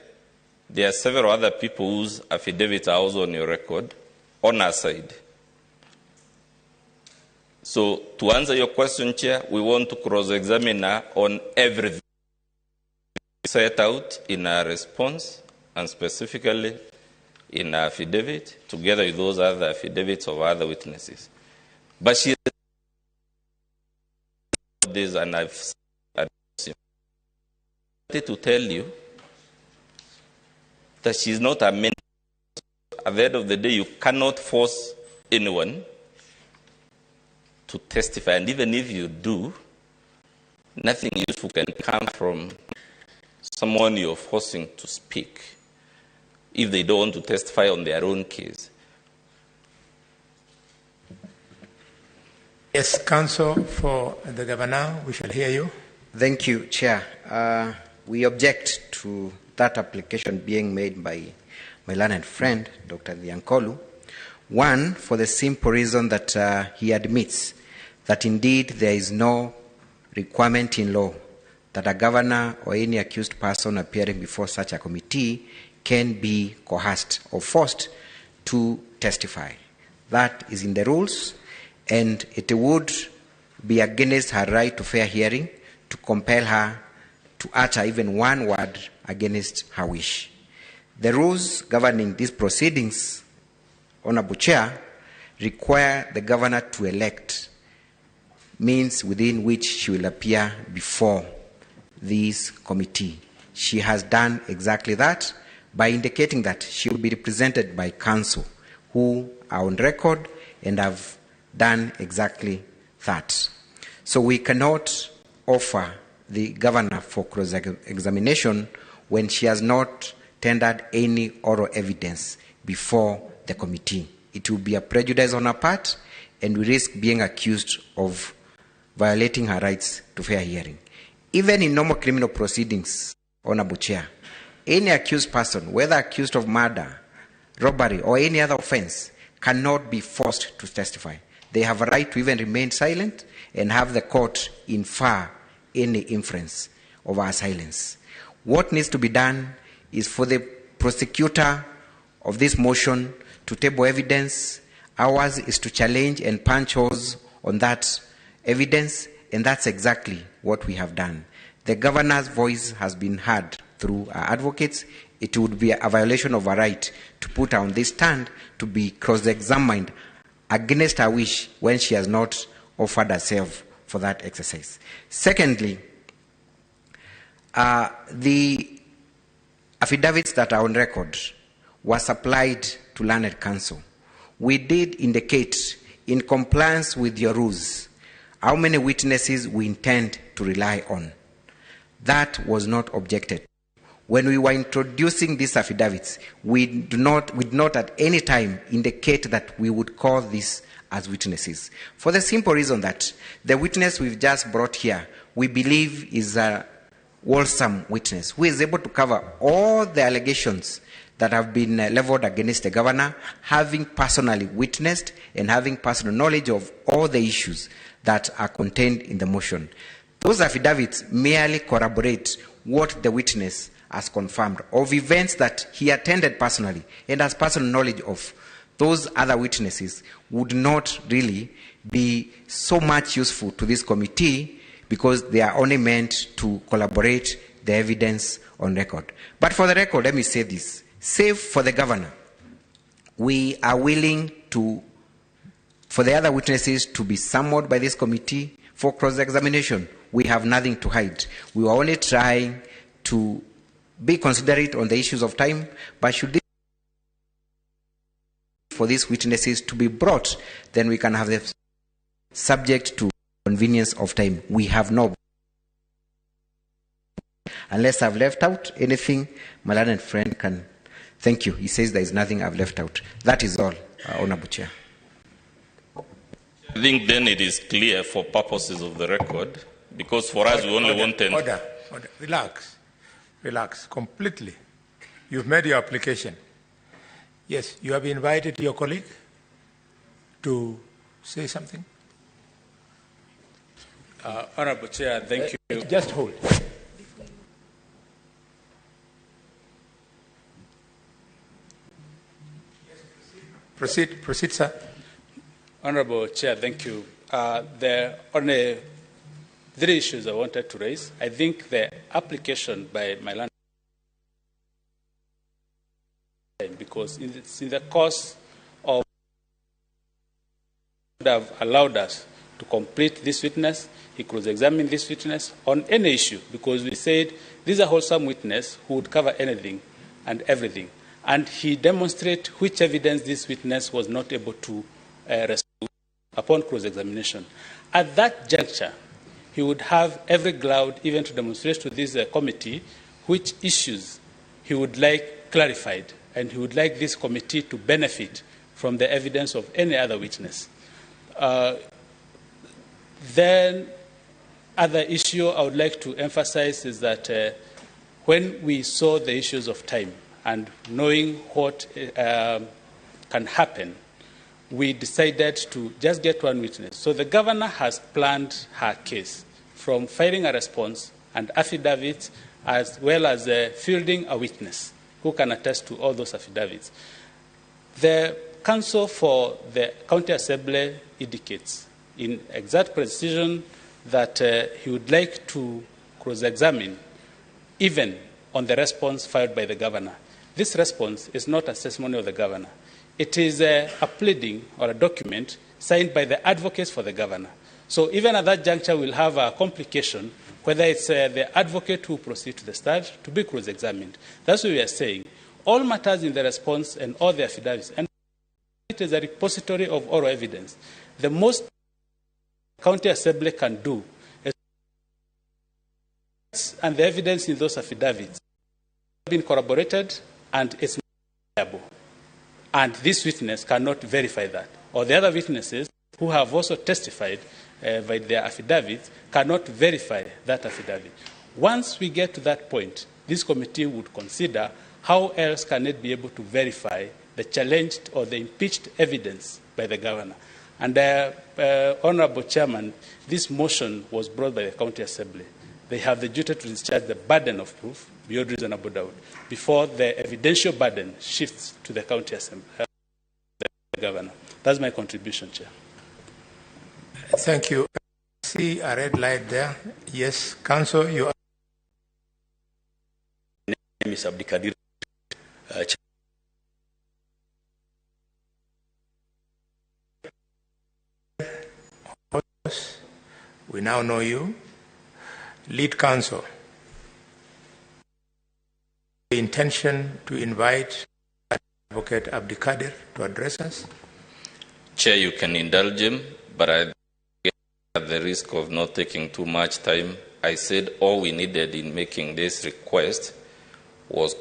There are several other people whose affidavits are also on your record on our side. So to answer your question, Chair, we want to cross-examine her on everything set out in our response and specifically in our affidavit, together with those other affidavits of other witnesses. But she this, and I've to tell you that she's not a man. At the end of the day, you cannot force anyone to testify. And even if you do, nothing useful can come from someone you're forcing to speak if they don't want to testify on their own case. Yes, counsel for the governor, we shall hear you. Thank you, Chair. We object to that application being made by my learned friend, Dr. Thiankolu. One, for the simple reason that he admits that indeed there is no requirement in law that a governor or any accused person appearing before such a committee can be coerced or forced to testify. That is in the rules, and it would be against her right to fair hearing to compel her to utter even one word against her wish. The rules governing these proceedings, Honorable Chair, require the governor to elect means within which she will appear before this committee. She has done exactly that by indicating that she will be represented by counsel who are on record and have done exactly that. So we cannot offer the governor for cross-examination when she has not tendered any oral evidence before the committee. It will be a prejudice on her part, and we risk being accused of violating her rights to fair hearing. Even in normal criminal proceedings, Honorable Chair, any accused person, whether accused of murder, robbery, or any other offense, cannot be forced to testify. They have a right to even remain silent and have the court infer any inference of our silence. What needs to be done is for the prosecutor of this motion to table evidence. Ours is to challenge and punch holes on that evidence, and that's exactly what we have done. The governor's voice has been heard through our advocates. It would be a violation of our right to put her on this stand to be cross-examined against her wish when she has not offered herself for that exercise. Secondly, the affidavits that are on record were supplied to learned counsel. We did indicate, in compliance with your rules, how many witnesses we intend to rely on. That was not objected. When we were introducing these affidavits, we did not at any time indicate that we would call this as witnesses. For the simple reason that the witness we've just brought here, we believe is a wholesome witness who is able to cover all the allegations that have been leveled against the governor, having personally witnessed and having personal knowledge of all the issues that are contained in the motion. Those affidavits merely corroborate what the witness has confirmed of events that he attended personally and has personal knowledge of. Those other witnesses would not really be so much useful to this committee because they are only meant to collaborate the evidence on record. But for the record, let me say this. Save for the governor, we are willing to, for the other witnesses to be summoned by this committee for cross-examination. We have nothing to hide. We are only trying to be considerate on the issues of time, but should this for these witnesses to be brought, then we can have them subject to convenience of time. We have no. Unless I've left out anything, my learned friend can. Thank you. He says there is nothing I've left out. That is all, Honorable Chair. I think then it is clear for purposes of the record, because for us we only want... Order, order. Relax. Relax completely. You've made your application. Yes, you have invited your colleague to say something? Honorable Chair, thank you. Just hold. Proceed, sir. Honorable Chair, thank you. There are only three issues I wanted to raise. I think the application by my land, because in the course of would have allowed us to complete this witness, he could examine this witness on any issue, because we said this is a wholesome witness who would cover anything and everything. And he demonstrated which evidence this witness was not able to respond upon cross-examination. At that juncture, he would have every ground even to demonstrate to this committee which issues he would like clarified, and he would like this committee to benefit from the evidence of any other witness. Then, other issue I would like to emphasize is that when we saw the issues of time and knowing what can happen, we decided to just get one witness. So the governor has planned her case from filing a response and affidavits, as well as fielding a witness who can attest to all those affidavits. The counsel for the county assembly indicates in exact precision that he would like to cross-examine even on the response filed by the governor. This response is not a testimony of the governor. It is a pleading or a document signed by the advocates for the governor. So even at that juncture, we'll have a complication, whether it's the advocate who proceeds to the stand to be cross-examined. That's what we are saying. All matters in the response and all the affidavits, and it is a repository of oral evidence. The most county assembly can do is, and the evidence in those affidavits have been corroborated and it's reliable. And this witness cannot verify that. Or the other witnesses who have also testified by their affidavits cannot verify that affidavit. Once we get to that point, this committee would consider how else can it be able to verify the challenged or the impeached evidence by the governor. And, Honorable Chairman, this motion was brought by the County Assembly. They have the duty to discharge the burden of proof beyond reasonable doubt before the evidential burden shifts to the County Assembly, the governor. That's my contribution, Chair. Thank you. I see a red light there. Yes, Council, you are. My name is Abdikadir. We now know you. Lead counsel. The intention to invite Advocate Abdikadir to address us. Chair, you can indulge him, but I, at the risk of not taking too much time, I said all we needed in making this request was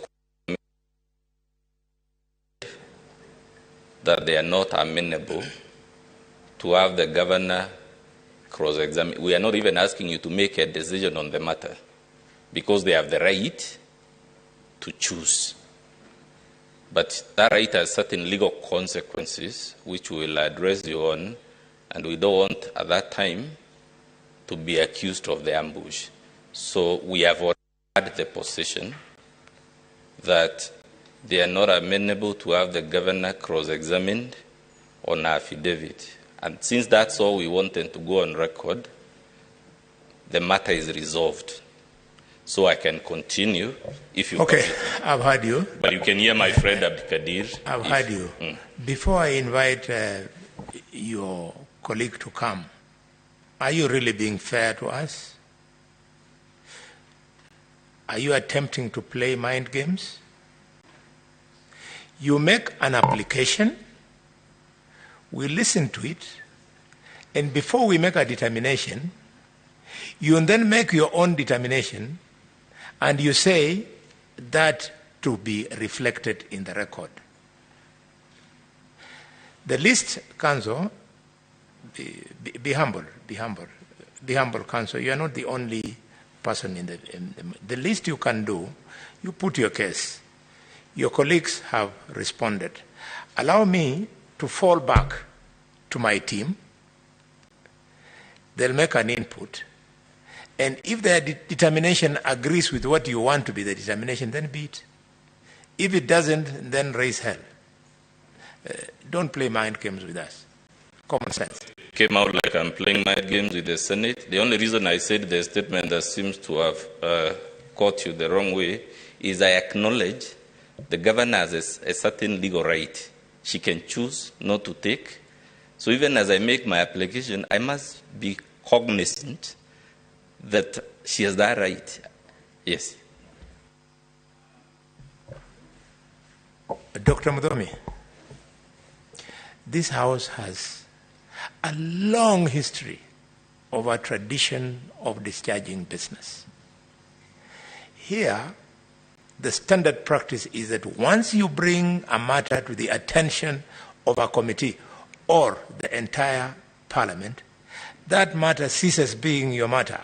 that they are not amenable to have the governor cross-examine. We are not even asking you to make a decision on the matter because they have the right to choose. But that right has certain legal consequences which we will address you on, and we don't want at that time to be accused of the ambush. So we have already had the position that they are not amenable to have the governor cross-examined on affidavit. And since that's all we wanted to go on record, the matter is resolved. So I can continue if you... Okay, I've heard you. But you can hear my friend Abdikadir. I've heard you. Before I invite your colleague to come, are you really being fair to us? Are you attempting to play mind games? You make an application, we listen to it, and before we make a determination, you then make your own determination, and you say that to be reflected in the record. The least, counsel, be humble, be humble, be humble, counsel. You are not the only person in the least you can do, you put your case. Your colleagues have responded. Allow me to fall back to my team They'll make an input. And if their determination agrees with what you want to be the determination, then be it. If it doesn't, then raise hell. Don't play mind games with us. Common sense. Came out like I'm playing mind games with the Senate. The only reason I said the statement that seems to have caught you the wrong way is I acknowledge the governor has a certain legal right. She can choose not to take. So even as I make my application, I must be cognizant that she has that right. Yes. Dr. Muthomi, this house has a long history of a tradition of discharging business. Here, the standard practice is that once you bring a matter to the attention of a committee or the entire parliament, that matter ceases being your matter.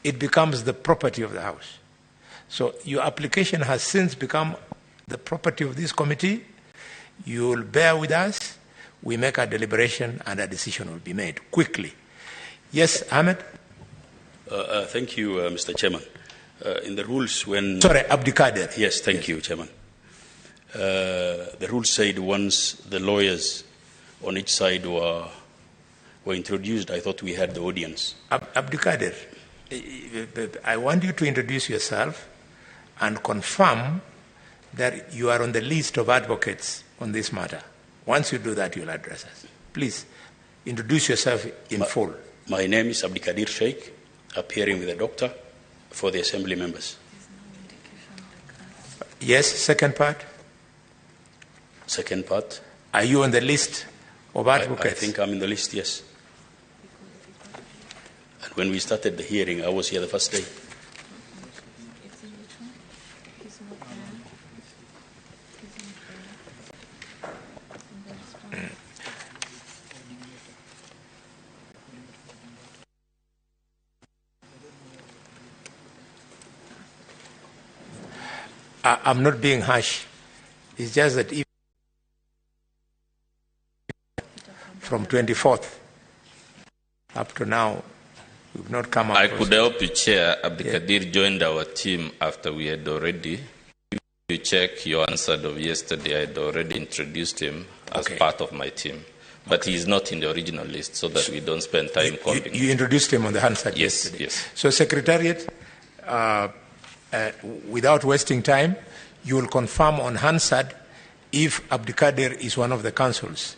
It becomes the property of the house. So your application has since become the property of this committee. You will bear with us. We make a deliberation and a decision will be made quickly. Yes, Ahmed? Thank you, Mr. Chairman. In the rules when... Sorry, Abdikadir. Yes, thank you, Chairman. The rules said once the lawyers on each side were introduced, I thought we had the audience. Abdikadir, I want you to introduce yourself and confirm that you are on the list of advocates on this matter. Once you do that, you'll address us. Please, introduce yourself in full. My name is Abdikadir Sheikh, appearing with a doctor for the assembly members. Yes, second part? Second part. Are you on the list of advocates? I think I'm in the list, yes. And when we started the hearing, I was here the first day. I'm not being harsh. It's just that if from 24th up to now, we've not come up. I could help you, Chair. Abdikadir joined our team after we had already. If you check your answer of yesterday, I had already introduced him as part of my team. But he is not in the original list, so that we don't spend time calling. You introduced him on the Hansard yesterday. Yes. So, Secretariat, without wasting time, you will confirm on Hansard if Abdikadir is one of the counsels.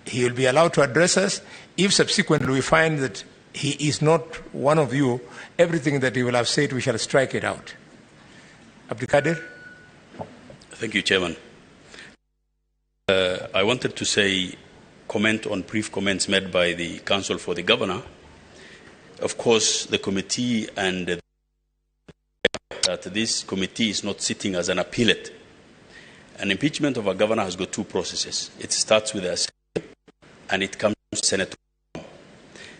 He will be allowed to address us. If subsequently we find that he is not one of you, everything that he will have said, we shall strike it out. Abdikadir? Thank you, Chairman. I wanted to say, comment on brief comments made by the counsel for the governor. Of course, the committee and that this committee is not sitting as an appellate. An impeachment of a governor has got two processes. It starts with the assembly and it comes to Senate.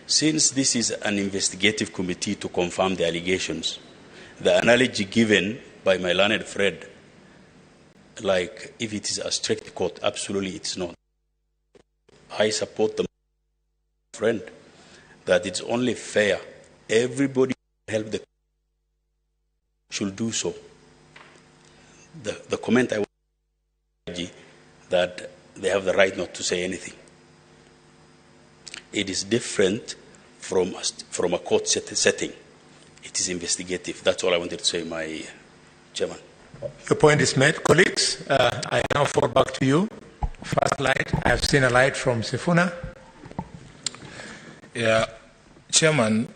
Since this is an investigative committee to confirm the allegations, the analogy given by my learned friend, like if it is a strict court, absolutely it's not. I support the friend that it's only fair everybody help the should do so. The comment I want that they have the right not to say anything. It is different from a court setting. It is investigative. That's all I wanted to say, my chairman. Your point is made. Colleagues, I now fall back to you. First light. I have seen a light from Sifuna. Yeah, Chairman,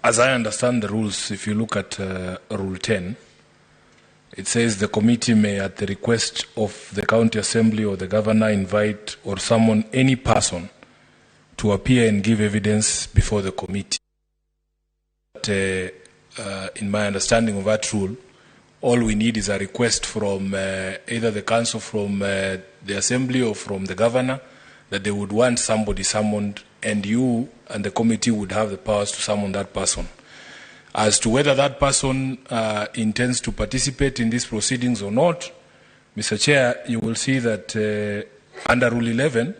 as I understand the rules, if you look at Rule 10, it says the committee may, at the request of the county assembly or the governor, invite or summon any person to appear and give evidence before the committee. But, in my understanding of that rule, all we need is a request from either the council, from the assembly, or from the governor, that they would want somebody summoned, and you and the committee would have the powers to summon that person. As to whether that person intends to participate in these proceedings or not, Mr. Chair, you will see that under Rule 11,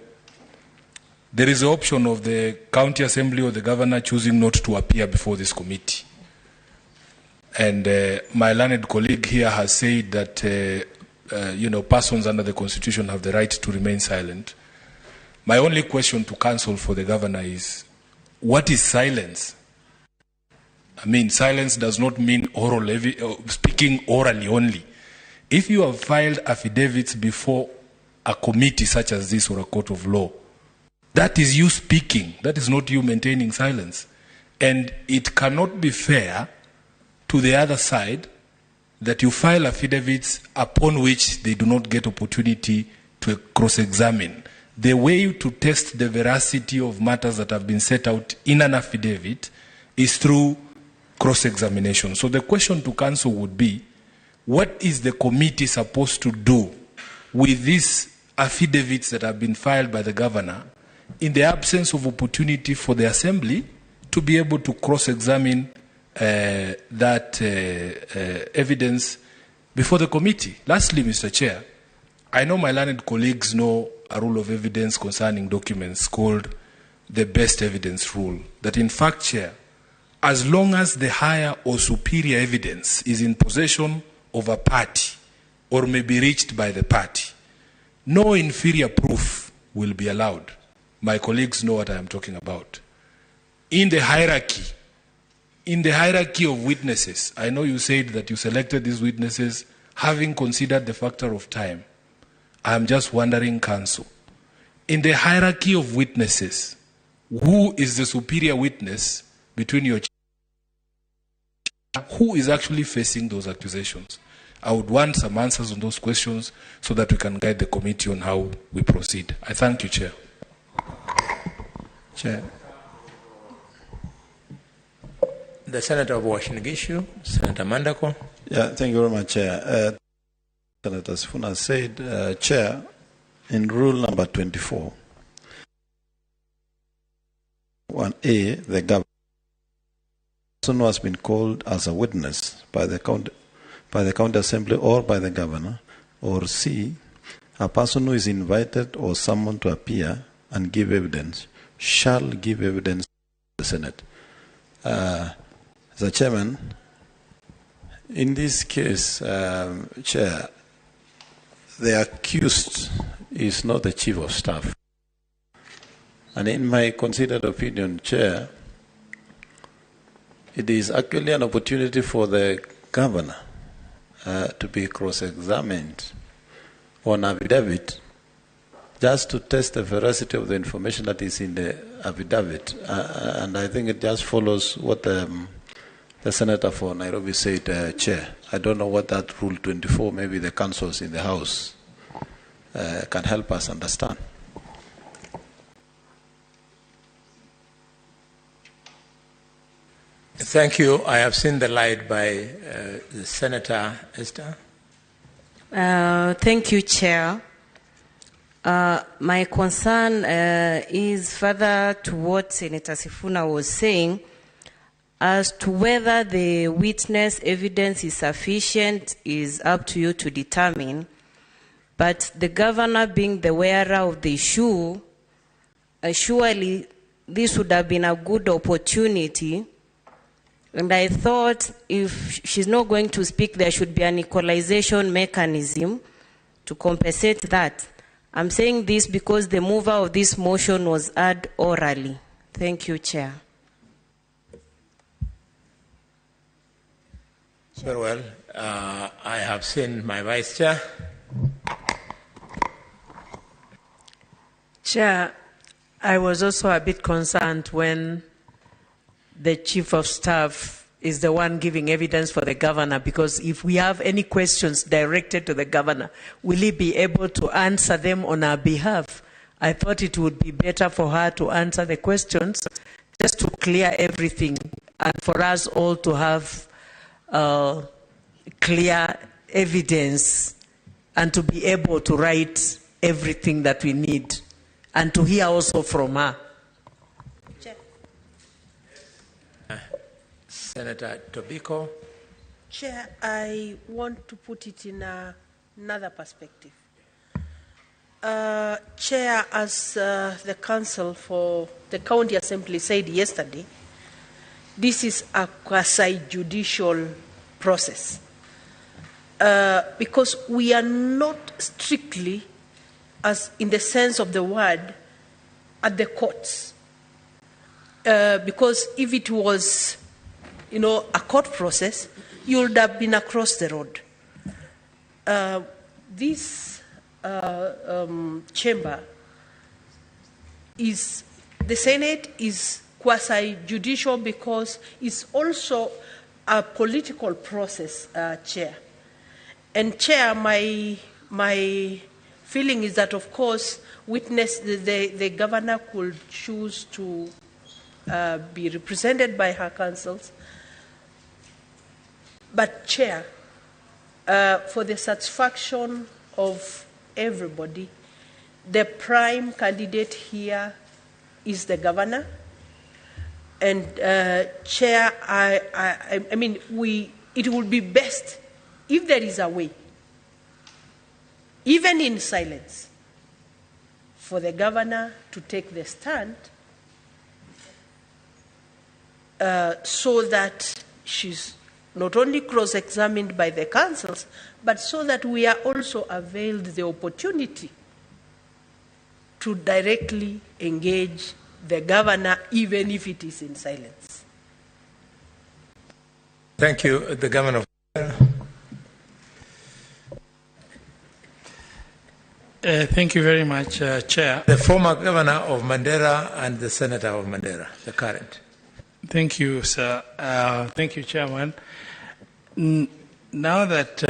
There is the option of the county assembly or the governor choosing not to appear before this committee. And my learned colleague here has said that persons under the constitution have the right to remain silent. My only question to counsel for the governor is, what is silence? I mean, silence does not mean oral, speaking orally only. If you have filed affidavits before a committee such as this or a court of law, that is you speaking. That is not you maintaining silence. And it cannot be fair to the other side that you file affidavits upon which they do not get opportunity to cross-examine. The way to test the veracity of matters that have been set out in an affidavit is through cross-examination. So the question to counsel would be, what is the committee supposed to do with these affidavits that have been filed by the governor in the absence of opportunity for the assembly to be able to cross-examine that evidence before the committee? Lastly, Mr. Chair, I know my learned colleagues know a rule of evidence concerning documents called the best evidence rule, that in fact, Chair, as long as the higher or superior evidence is in possession of a party or may be reached by the party, no inferior proof will be allowed. My colleagues know what I am talking about. In the hierarchy of witnesses, I know you said that you selected these witnesses having considered the factor of time. I am just wondering, counsel, in the hierarchy of witnesses, who is the superior witness between your who is actually facing those accusations? I would want some answers on those questions so that we can guide the committee on how we proceed. I thank you, Chair. Chair. The Senator of Uasin Gishu, Senator Mandako. Yeah, thank you very much, Chair. Senator Sifuna said, Chair, in rule number 24, 1A, the governor who has been called as a witness by the county assembly or by the governor, or C, a person who is invited or summoned to appear and give evidence shall give evidence to the Senate. The Chairman, in this case, Chair, the accused is not the Chief of Staff. And in my considered opinion, Chair, it is actually an opportunity for the governor to be cross-examined on affidavit, just to test the veracity of the information that is in the affidavit. And I think it just follows what the senator for Nairobi said, Chair. I don't know what that Rule 24, maybe the councils in the House can help us understand. Thank you. I have seen the light by Senator Esther. Thank you, Chair. My concern is further to what Senator Sifuna was saying as to whether the witness evidence is sufficient is up to you to determine. But the governor being the wearer of the shoe, surely this would have been a good opportunity. And I thought if she's not going to speak, there should be an equalization mechanism to compensate that. I'm saying this because the mover of this motion was heard orally. Thank you, Chair. Very well. I have seen my Vice Chair. Chair, I was also a bit concerned when the Chief of Staff is the one giving evidence for the governor, because if we have any questions directed to the governor, will he be able to answer them on our behalf? I thought it would be better for her to answer the questions just to clear everything and for us all to have clear evidence and to be able to write everything that we need and to hear also from her. Senator Tobiko. Chair, I want to put it in another perspective. Chair, as the counsel for the County Assembly said yesterday, this is a quasi-judicial process because we are not strictly, as in the sense of the word, at the courts. Because if it was, a court process, you would have been across the road. This chamber is, the Senate is quasi-judicial because it's also a political process, Chair. And Chair, my feeling is that, of course, witness the governor could choose to be represented by her counsels. But Chair, for the satisfaction of everybody, the prime candidate here is the governor. And Chair, I mean, it would be best if there is a way, even in silence, for the governor to take the stand so that she's not only cross-examined by the counsels, but so that we are also availed the opportunity to directly engage the governor, even if it is in silence. Thank you, the governor. Thank you very much, Chair. The former governor of Mandera and the senator of Mandera, the current. Thank you, sir. Thank you, Chairman. Now that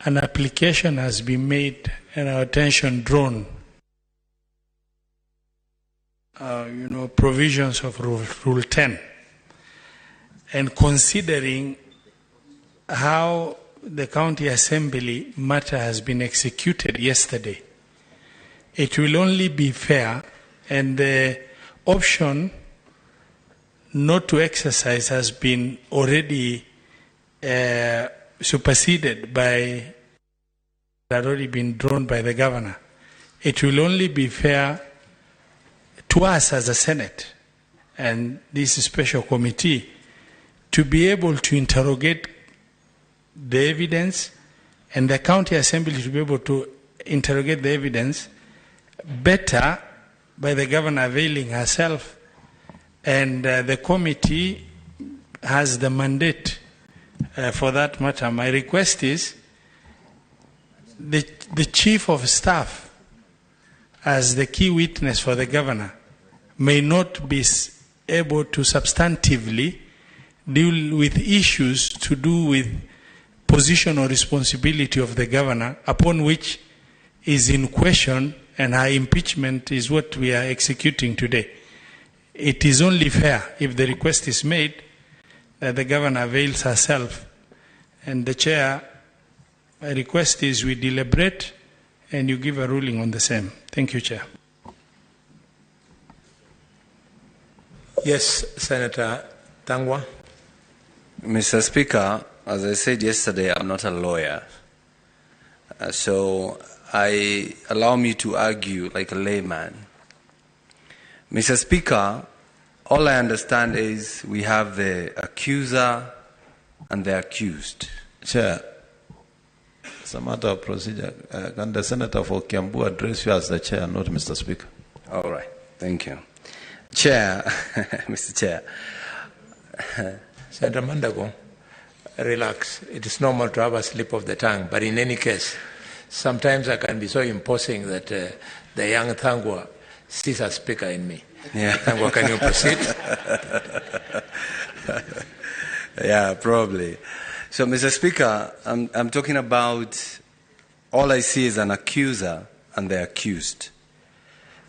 an application has been made and our attention drawn, provisions of Rule 10, and considering how the County Assembly matter has been executed yesterday, it will only be fair, and the option not to exercise has been already superseded by, had already been drawn by the governor. It will only be fair to us as a Senate and this special committee to be able to interrogate the evidence, and the County Assembly to be able to interrogate the evidence better by the governor availing herself, and the committee has the mandate for that matter. My request is the chief of staff as the key witness for the governor may not be able to substantively deal with issues to do with position or responsibility of the governor, upon which is in question, and her impeachment is what we are executing today. It is only fair, if the request is made, that the governor avails herself. And the chair, my request is we deliberate and you give a ruling on the same. Thank you, Chair. Yes, Senator Thangwa. Mr. Speaker, as I said yesterday, I'm not a lawyer. So I allow me to argue like a layman. Mr. Speaker, all I understand is we have the accuser and the accused. Chair, it's a matter of procedure. Can the Senator for Kiambu address you as the chair, not Mr. Speaker? All right. Thank you. Chair, Mr. Chair. Senator Mandago, relax. It is normal to have a slip of the tongue, but in any case, sometimes I can be so imposing that the young Thangwa sees a speaker in me. Yeah. Thangwa, can you proceed? Yeah, probably. So, Mr. Speaker, I'm talking about all I see is an accuser and the accused.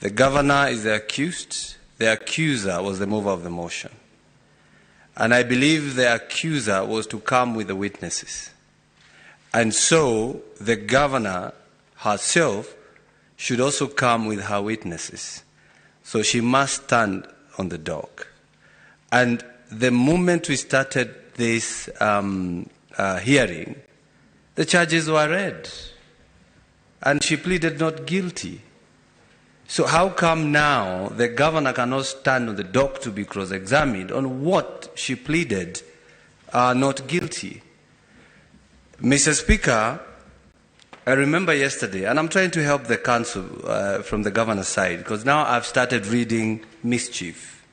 The governor is the accused. The accuser was the mover of the motion. And I believe the accuser was to come with the witnesses. And so the governor herself should also come with her witnesses. So she must stand on the dock. And the moment we started this hearing, the charges were read. And she pleaded not guilty. So how come now the governor cannot stand on the dock to be cross-examined on what she pleaded not guilty? Mr. Speaker, I remember yesterday, and I'm trying to help the council from the governor's side, because now I've started reading mischief.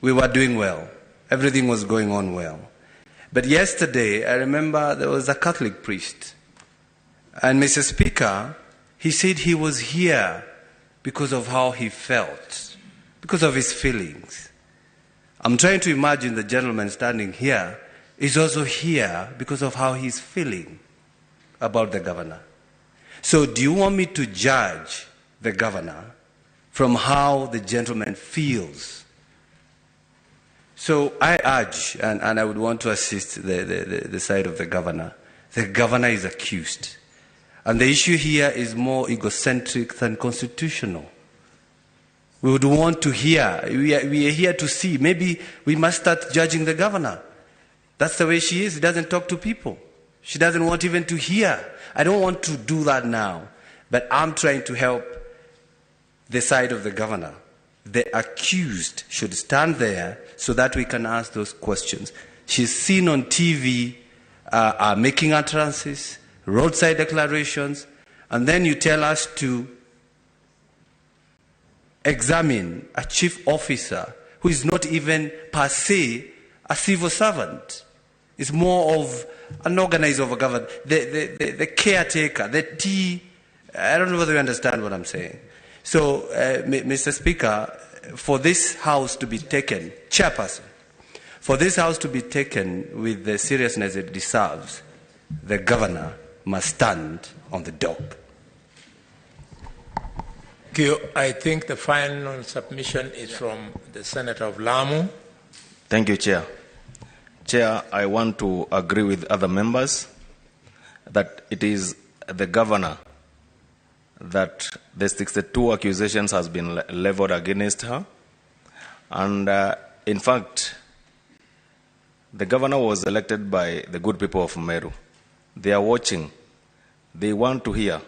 We were doing well. Everything was going on well. But yesterday, I remember there was a Catholic priest. And Mr. Speaker, he said he was here because of how he felt, because of his feelings. I'm trying to imagine the gentleman standing here is also here because of how he's feeling about the governor. So do you want me to judge the governor from how the gentleman feels? So I urge, and I would want to assist the side of the governor. The governor is accused. And the issue here is more egocentric than constitutional. We would want to hear. We are here to see. Maybe we must start judging the governor. That's the way she is. She doesn't talk to people. She doesn't want even to hear. I don't want to do that now. But I'm trying to help the side of the governor. The accused should stand there so that we can ask those questions. She's seen on TV making utterances, roadside declarations, and then you tell us to examine a chief officer who is not even per se a civil servant. It's more of an organizer of a government, the caretaker, the tea. I don't know whether you understand what I'm saying. So, Mr. Speaker, for this House to be taken, Chairperson, for this House to be taken with the seriousness it deserves, the governor must stand on the dock. Thank you. I think the final submission is from the Senator of Lamu. Thank you, Chair. Chair, I want to agree with other members that it is the governor that the 62 accusations has been leveled against her. And in fact, the governor was elected by the good people of Meru. They are watching. They want to hear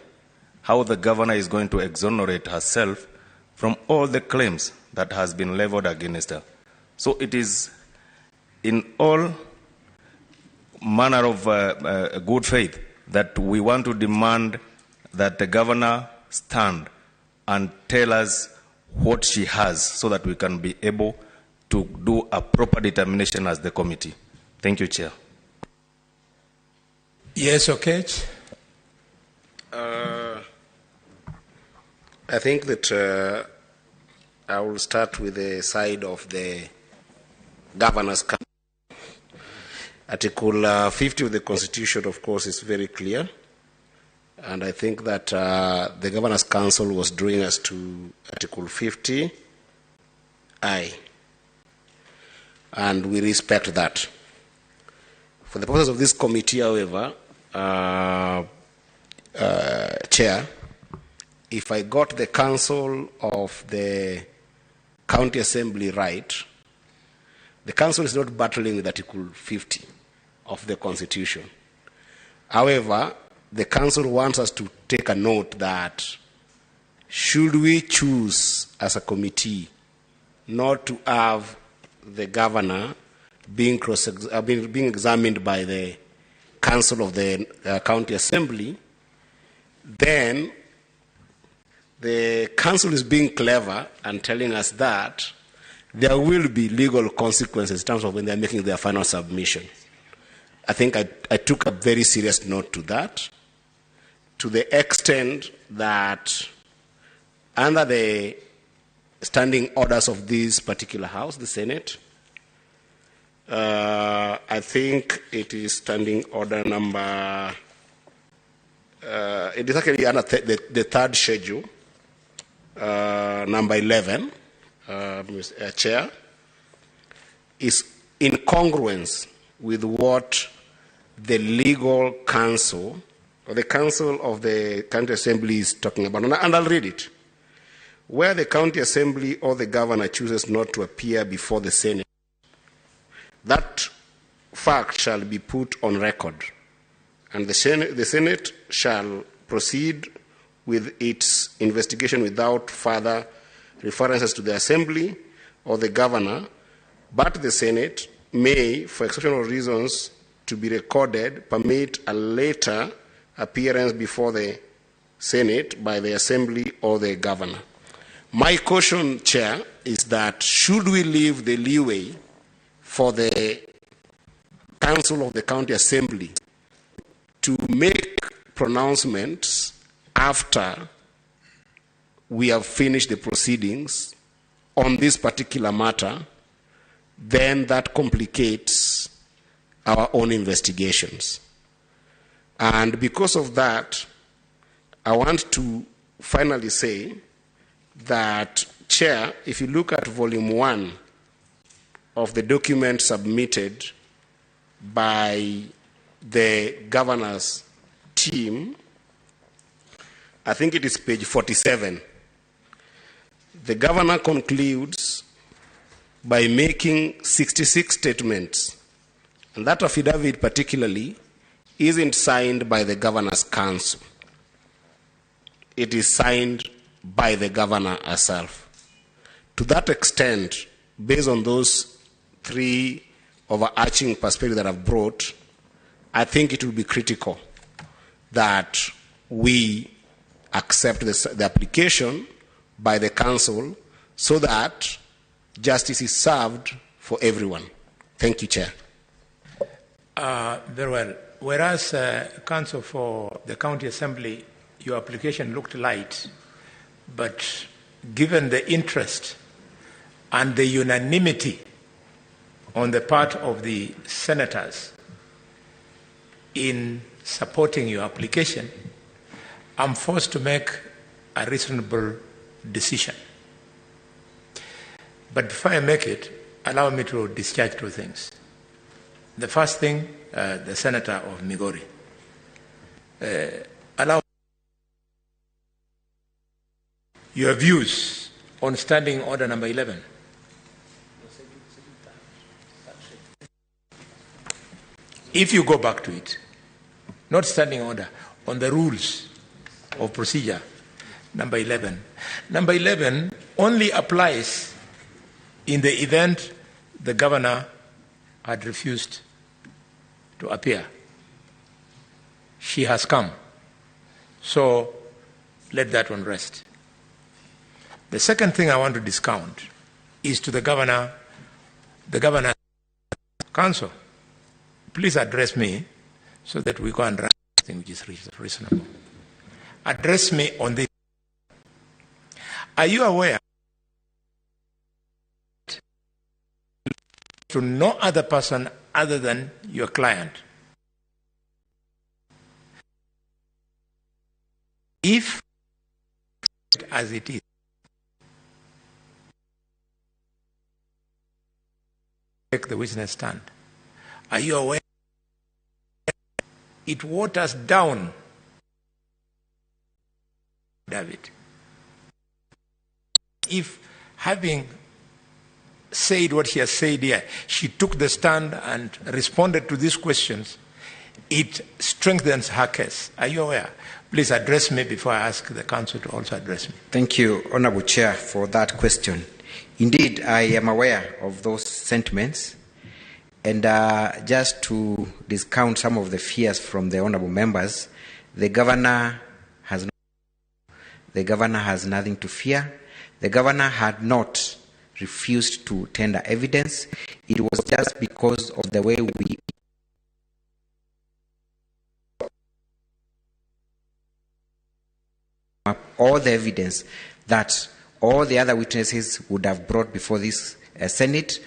how the governor is going to exonerate herself from all the claims that has been leveled against her. So it is in all manner of good faith that we want to demand that the governor stand and tell us what she has so that we can be able to do a proper determination as the committee. Thank you, Chair. Yes, Okech. I think that I will start with the side of the governor's council. Article 50 of the Constitution, of course, is very clear. And I think that the Governor's Council was drawing us to Article 50I. And we respect that. For the purpose of this committee, however, Chair, if I got the Council of the County Assembly right, the Council is not battling with Article 50 of the Constitution. However, the Council wants us to take a note that should we choose as a committee not to have the governor being examined by the Council of the County Assembly, then the Council is being clever and telling us that there will be legal consequences in terms of when they're making their final submission. I think I took a very serious note to that, to the extent that under the standing orders of this particular house, the Senate, I think it is standing order number, it is actually under the third schedule, number 11, Mr. Chair, is in congruence with what the legal counsel or the council of the county assembly is talking about. And I'll read it. Where the county assembly or the governor chooses not to appear before the Senate, that fact shall be put on record, and the Senate shall proceed with its investigation without further references to the Assembly or the Governor, but the Senate may, for exceptional reasons to be recorded, permit a later appearance before the Senate by the Assembly or the Governor. My caution, Chair, is that should we leave the leeway for the Council of the County Assembly to make pronouncements after we have finished the proceedings on this particular matter, then that complicates our own investigations. And because of that, I want to finally say that, Chair, if you look at Volume 1 of the document submitted by the governor's team, I think it is page 47. The governor concludes by making 66 statements, and that affidavit particularly isn't signed by the governor's council. It is signed by the governor herself. To that extent, based on those three overarching perspectives that I've brought, I think it will be critical that we accept the application by the council so that justice is served for everyone. Thank you, Chair. Very well. Whereas counsel for the County Assembly, your application looked light, but given the interest and the unanimity on the part of the senators in supporting your application, I'm forced to make a reasonable decision. But before I make it, allow me to discharge two things. The first thing, the senator of Migori. Allow your views on standing order number 11. If you go back to it, not standing order, on the rules of procedure, number 11. Number 11 only applies in the event the governor had refused to appear. She has come. So let that one rest. The second thing I want to discount is to the governor, the governor's council. Please address me so that we go and write something which is reasonable. Address me on this. Are you aware to no other person other than your client? If, as it is, take the witness stand. Are you aware? It waters down, David. If having said what she has said here, she took the stand and responded to these questions, it strengthens her case. Are you aware? Please address me before I ask the council to also address me. Thank you, Honorable Chair, for that question. Indeed, I am aware of those sentiments. And just to discount some of the fears from the honorable members, the governor has nothing to fear. The governor had not refused to tender evidence. It was just because of the way we all the evidence that all the other witnesses would have brought before this Senate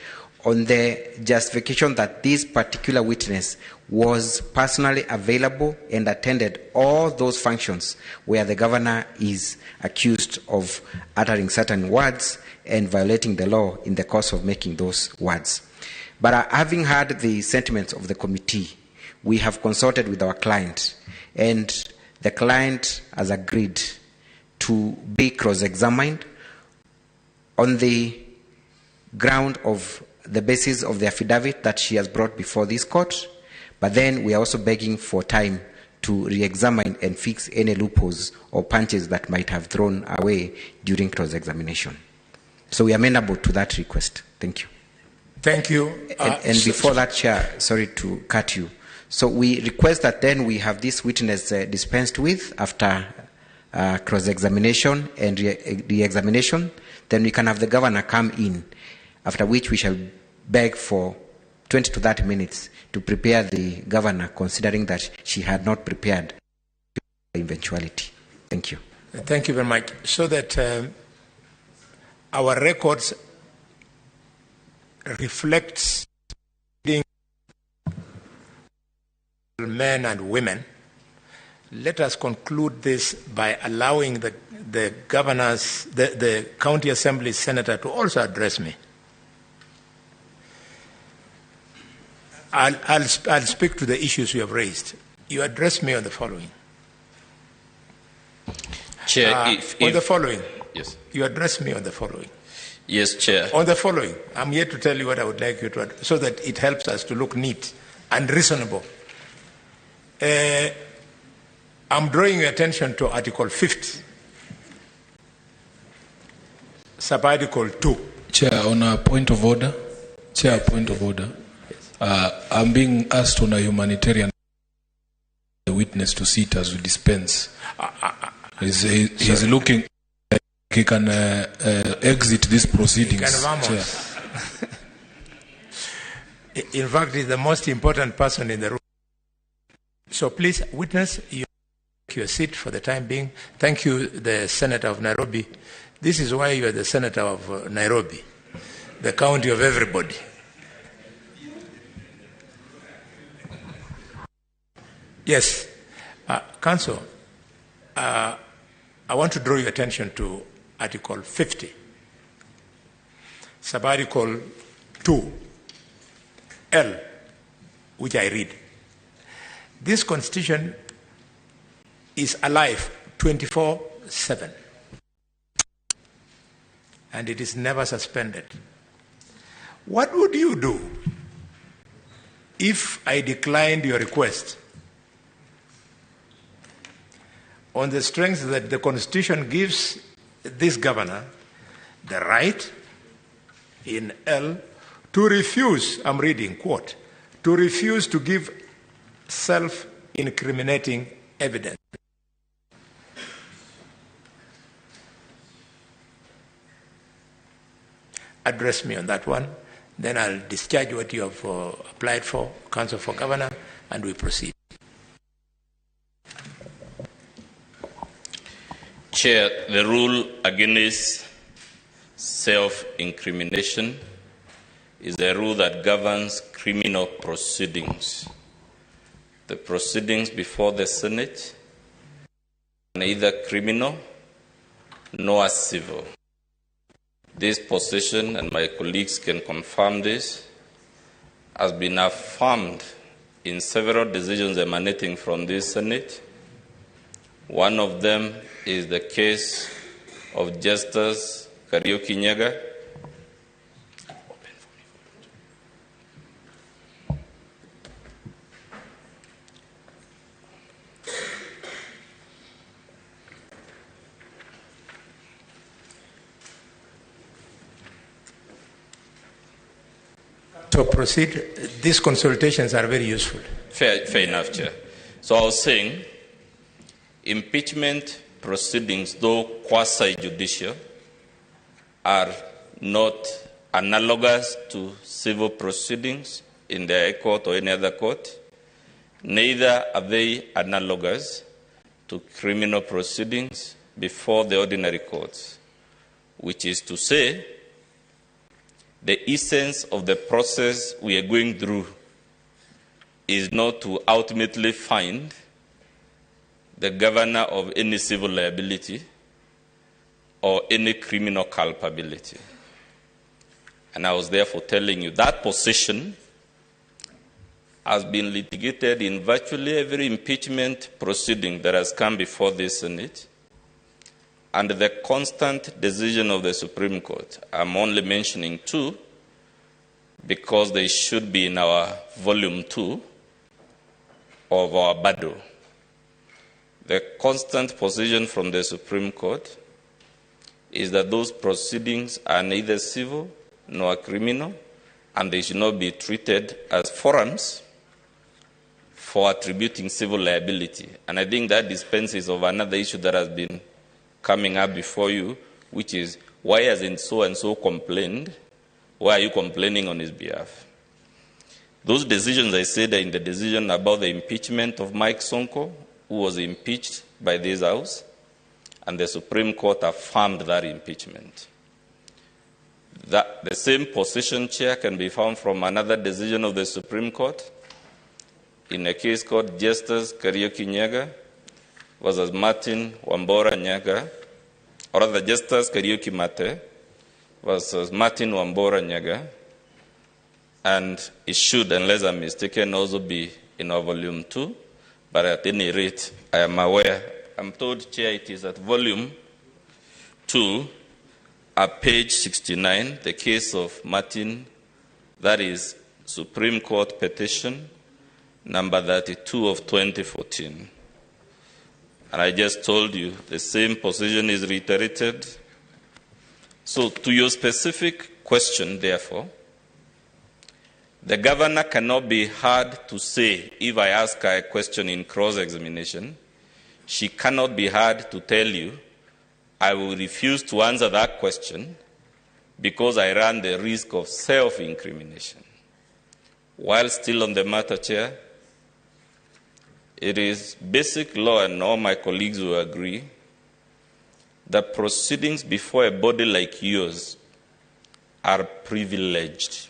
on the justification that this particular witness was personally available and attended all those functions where the governor is accused of uttering certain words and violating the law in the course of making those words. But having heard the sentiments of the committee, we have consulted with our client, and the client has agreed to be cross-examined on the ground of the basis of the affidavit that she has brought before this court. But then we are also begging for time to to re-examine and fix any loopholes or punches that might have thrown away during cross-examination. So we are amenable to that request. Thank you. Thank you. And before that, Chair, sorry to cut you. So we request that then we have this witness dispensed with after cross-examination and re-examination. Then we can have the governor come in, after which we shall beg for 20 to 30 minutes to prepare the governor, considering that she had not prepared the eventuality. Thank you. Thank you very much. So that our records reflects men and women, let us conclude this by allowing the governors, the county assembly senator to also address me. I'll speak to the issues you have raised. You address me on the following. Chair, on the following. Yes. You address me on the following. Yes, Chair. On the following. I'm here to tell you what I would like you to address, so that it helps us to look neat and reasonable. I'm drawing your attention to Article 50, Sub-Article 2. Chair, on a point of order. Chair, point of order. I'm being asked on a humanitarian witness to sit as we dispense. He's looking like he can exit these proceedings. Chair. In fact, he's the most important person in the room. So please, witness, you take your seat for the time being. Thank you, the Senator of Nairobi. This is why you are the Senator of Nairobi, the county of everybody. Yes, Counsel, I want to draw your attention to Article 50, Sub-Article 2, L, which I read. This Constitution is alive 24/7, and it is never suspended. What would you do if I declined your request on the strength that the Constitution gives this governor the right in L to refuse, I'm reading, quote, to refuse to give self-incriminating evidence? Address me on that one. Then I'll discharge what you have applied for, Counsel for Governor, and we proceed. Chair, the rule against self-incrimination is a rule that governs criminal proceedings. The proceedings before the Senate are neither criminal nor civil. This position, and my colleagues can confirm this, has been affirmed in several decisions emanating from this Senate. One of them is the case of Justice Kariuki Nyaga. To proceed, these consultations are very useful. Fair enough, Chair. So I was saying, impeachment proceedings, though quasi-judicial, are not analogous to civil proceedings in the High Court or any other court. Neither are they analogous to criminal proceedings before the ordinary courts, which is to say, the essence of the process we are going through is not to ultimately find the governor of any civil liability or any criminal culpability. And I was therefore telling you that position has been litigated in virtually every impeachment proceeding that has come before this Senate, and the constant decision of the Supreme Court. I'm only mentioning two because they should be in our volume 2 of our bundle. The constant position from the Supreme Court is that those proceedings are neither civil nor criminal, and they should not be treated as forums for attributing civil liability. And I think that dispenses of another issue that has been coming up before you, which is, why hasn't so-and-so complained? Why are you complaining on his behalf? Those decisions, I said, are in the decision about the impeachment of Mike Sonko, who was impeached by this House, and the Supreme Court affirmed that impeachment. That the same position, Chair, can be found from another decision of the Supreme Court in a case called Justus Kariuki Nyaga versus Martin Wambora Nyaga, or rather Justus Kariuki Mate versus Martin Wambora Nyaga, and it should, unless I'm mistaken, also be in our volume 2, but at any rate, I am aware, I'm told, Chair, it is at volume 2, at page 69, the case of Martin, that is Supreme Court petition number 32 of 2014. And I just told you the same position is reiterated. So to your specific question, therefore, the governor cannot be heard to say, if I ask her a question in cross-examination, she cannot be heard to tell you, I will refuse to answer that question because I run the risk of self-incrimination. While still on the matter, Chair, it is basic law, and all my colleagues will agree, that proceedings before a body like yours are privileged.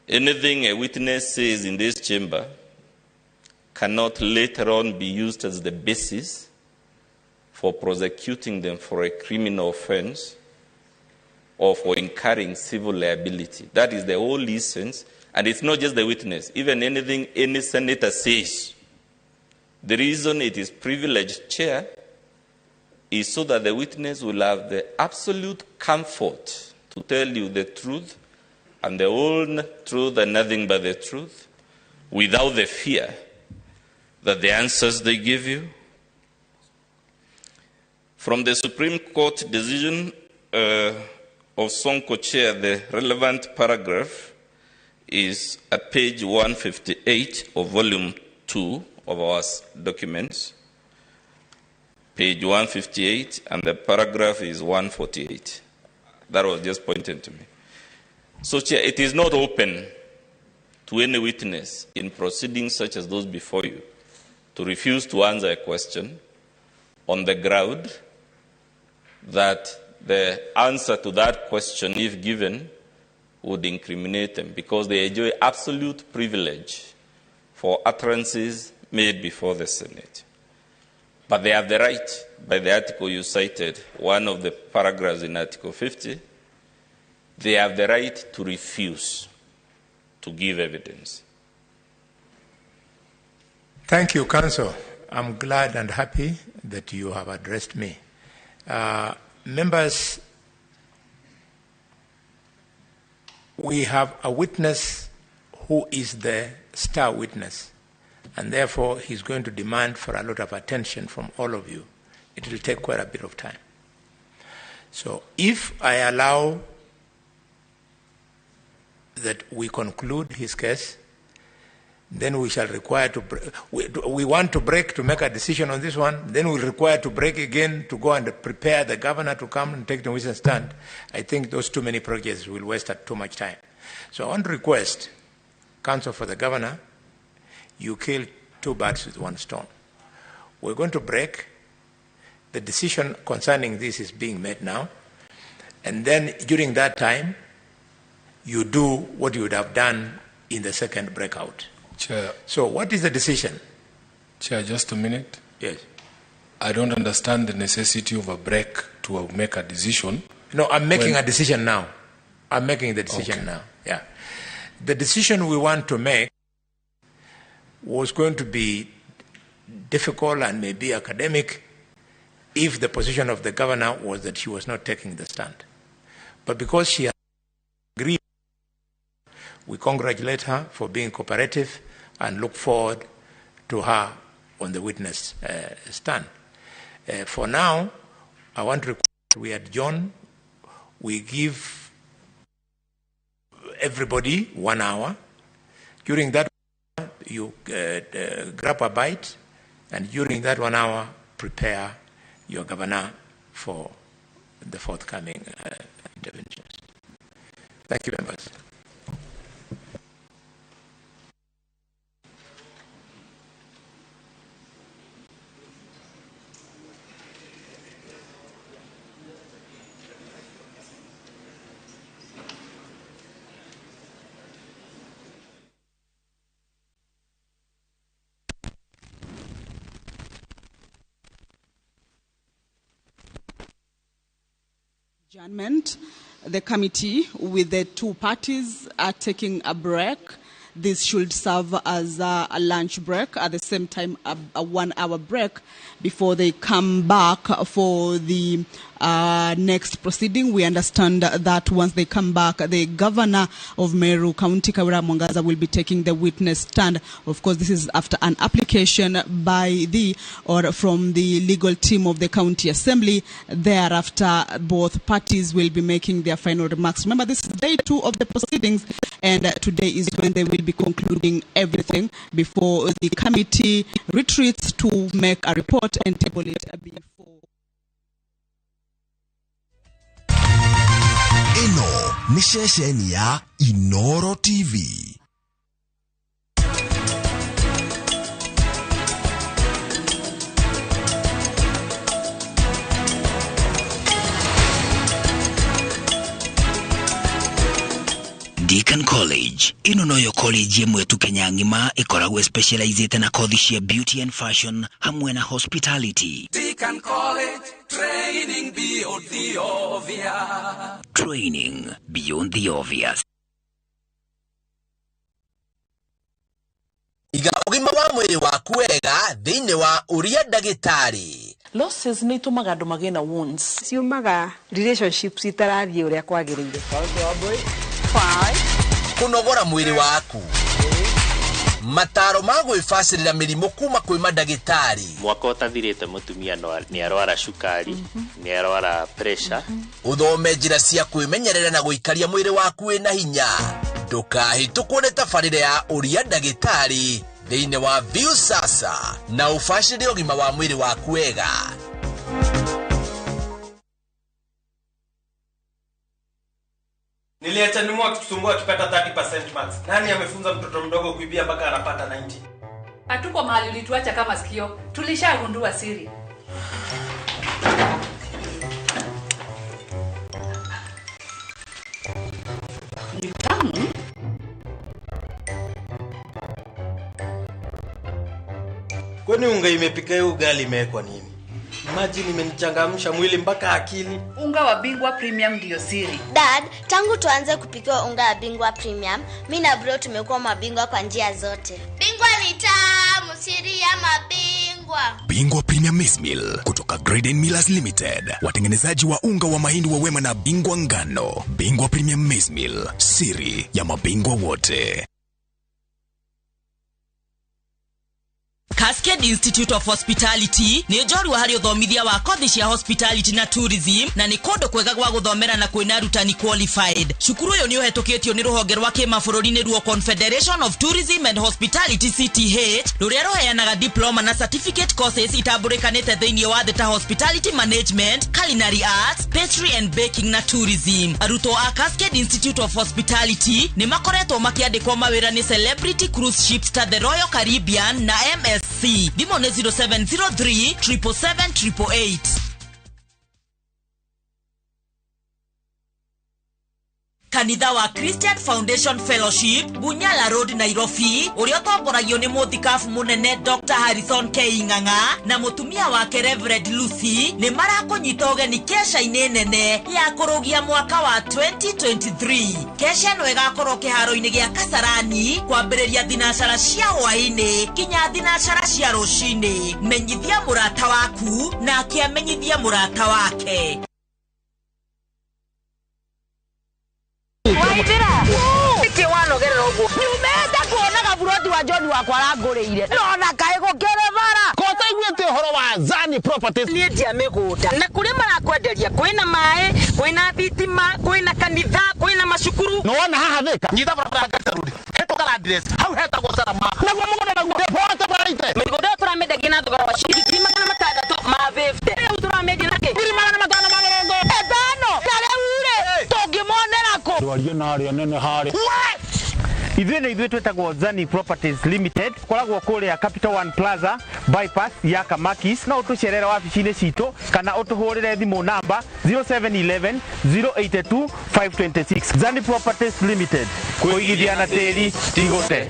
Anything a witness says in this chamber cannot later on be used as the basis for prosecuting them for a criminal offense or for incurring civil liability. That is the whole essence. And it's not just the witness. Even anything any senator says. The reason it is privileged, Chair, is so that the witness will have the absolute comfort to tell you the truth and the whole truth and nothing but the truth, without the fear that the answers they give you. From the Supreme Court decision of Sonko, Chair, the relevant paragraph is at page 158 of volume 2 of our documents. Page 158, and the paragraph is 148. That was just pointed to me. So, Chair, it is not open to any witness in proceedings such as those before you to refuse to answer a question on the ground that the answer to that question, if given, would incriminate them, because they enjoy absolute privilege for utterances made before the Senate. But they have the right, by the article you cited, one of the paragraphs in Article 50, they have the right to refuse to give evidence. Thank you, Counsel. I'm glad and happy that you have addressed me. Members, we have a witness who is the star witness, and therefore he's going to demand for a lot of attention from all of you. It will take quite a bit of time. So if I allow that we conclude his case, then we shall require to, we want to break to make a decision on this one, then we'll require to break again to go and prepare the governor to come and take the witness stand. I think those too many projects will waste too much time. So I want to request, counsel for the governor, you kill two birds with one stone. We're going to break. The decision concerning this is being made now. And then during that time, you do what you would have done in the second breakout. Chair. So what is the decision? Chair, just a minute. Yes. I don't understand the necessity of a break to make a decision. No, I'm making a decision now. I'm making the decision now. Yeah. The decision we want to make was going to be difficult and maybe academic if the position of the governor was that she was not taking the stand. But because she agreed, we congratulate her for being cooperative and look forward to her on the witness stand. For now, I want to request we adjourn. We give everybody 1 hour. During that, you grab a bite, and during that 1 hour, prepare your governor for the forthcoming interventions. Thank you, members. Adjournment. The committee with the two parties are taking a break. This should serve as a lunch break, at the same time a 1 hour break before they come back for the next proceeding. We understand that once they come back, the governor of Meru County, Kawira Mwangaza, will be taking the witness stand. Of course, this is after an application by the or from the legal team of the county assembly. Thereafter, both parties will be making their final remarks. Remember, this is day 2 of the proceedings, and today is when they will be concluding everything before the committee retreats to make a report and table it before. Ĩno nĩ ceceni ya Inoro TV. Deacon College ĩno noyo college ĩmwe tu Kenya ng'ima ĩkoragwo specialized na kothi cia beauty and fashion hamwe na hospitality. Deacon College, training beyond the obvious. Training beyond the obvious. Iga ũgima wa mwĩrĩ waku wega thĩinĩ wa ũria ndagĩtarĩ. Losses nĩ itũmaga andũ magĩe na wounds. Ciumaga relationships itarathiĩ ũrĩa kwagĩrĩire. Kũnogora mwĩrĩ waku, mataro ma gwĩbacĩrĩra mĩrimũ kuma kwĩ mandagĩtarĩ. Mwaka ũtathirĩte mũtumia nĩ arwara cukari, nĩ arwara pressure. Ũthome njĩra cia kwĩmenyerera na gũikaria mwĩrĩ waku wĩna hinya. Ndũkahĩtũkwo nĩ tabarĩra ya ũria ndagĩtarĩ thĩinĩ wa Viusasa na ũbacĩrĩre ũgima wa mwĩrĩ waku wega. Niliacha nimu akitusumbua akipata 30% marks. Nani amefunza mtoto mdogo kuibia mpaka anapata 90? Hatuko mahali ulituacha kama sikio. Tulishagundua siri. Ni tamu. Kwani unga imepika hiyo ugali imewekwa nini? Imagine imenichangamsha mwili mpaka akili. Unga wa Bingwa Premium ndio siri. Dad, tangu tuanze kupikiwa unga wa Bingwa Premium, mimi na bro tumekuwa mabingwa kwa njia zote. Bingwa ni tamu, siri ya mabingwa. Bingwa Premium Maize Meal kutoka Graden Millers Limited, watengenezaji wa unga wa mahindi wa Wema na Bingwa Ngano. Bingwa Premium Maize Meal, siri ya mabingwa wote. Cascade Institute of Hospitality ni njorua hari uthomithia wa kothi cia hospitality na tourism na ni kundu kwega gwa guthomera na kwina arutani qualified. Cukuru uyu ni uhetukitio ni ruhonge rwa kimabũrũri ni ruo Confederation of Tourism and Hospitality CTH ruria ruheanaga diploma na certificate courses itambũrĩkanĩte thĩinĩ wa thĩ ta hospitality management, culinary arts, pastry and baking na tourism. Arutwo a Cascade Institute of Hospitality ni makoretwo makiandĩkwo mawĩra ni celebrity cruise ships ta the Royal Caribbean na MSC. Thimũ nĩ 0703 777 888. Kanitha wa Christian Foundation Fellowship Bunyala Road Nairobi uria utongoragio ni muthikabu munene Dr. Harrison K Ng'ang'a na mutumia wake Reverend Lucy ni marakunyita ugeni kesha-inĩ nene ya kurugia mwaka wa 2023. Kesha ĩno ĩgakorwo kĩharo-inĩ gĩa Kasarani kwambĩrĩria thinacara cia hwaĩ-inĩ kinya thinacara cia rũcinĩ. Menyithia mũrata waku nake amenyithie mũrata wake. Waithira niki wanogerera uguo nyumete kuona gaburoti wa John wakwa arangũrĩire nona kaĩ gũkĩrĩ bara. ya Zani Properties. Nĩ endia mĩgũnda na kũrĩa marakwenderia kwĩna maĩ, kwĩna thitima, kwĩna kanitha, kwĩna macukuru. Nĩwona haha Thika, nyita barabara ya Garissa Road, hĩtũka Landres, hau hetagwo Salama, naguo mũgũnda naguo nĩ 40. Mĩgũnda ĩyo tũramĩendagia na thogora wa ciringi 650. Rĩu tũramĩendia na kĩ? 550. Na rĩu rĩ, tũngĩmonera kũ? Ndwarie na arĩa nene harĩa. Ithuĩ nĩ ithuĩ twĩtagwo Zani Properties Limited, koragwo kũrĩa Capital One Plaza bypass ya Kamakis. No ũtũcerere wabici-inĩ citũ kana ũtũhũrĩre thimũ namba 0711 082 526. Zani Properties Limited, kũigithia na tĩri ti gũte.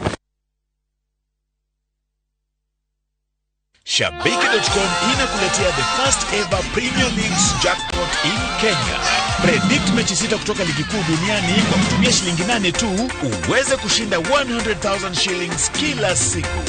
Shabiki.com inakuletea the first ever Premier Leagues jackpot in Kenya. Predict mechi 6 kutoka ligi kuu duniani kwa kutumia shilingi 8 tu uweze kushinda 100,000 shillings kila siku.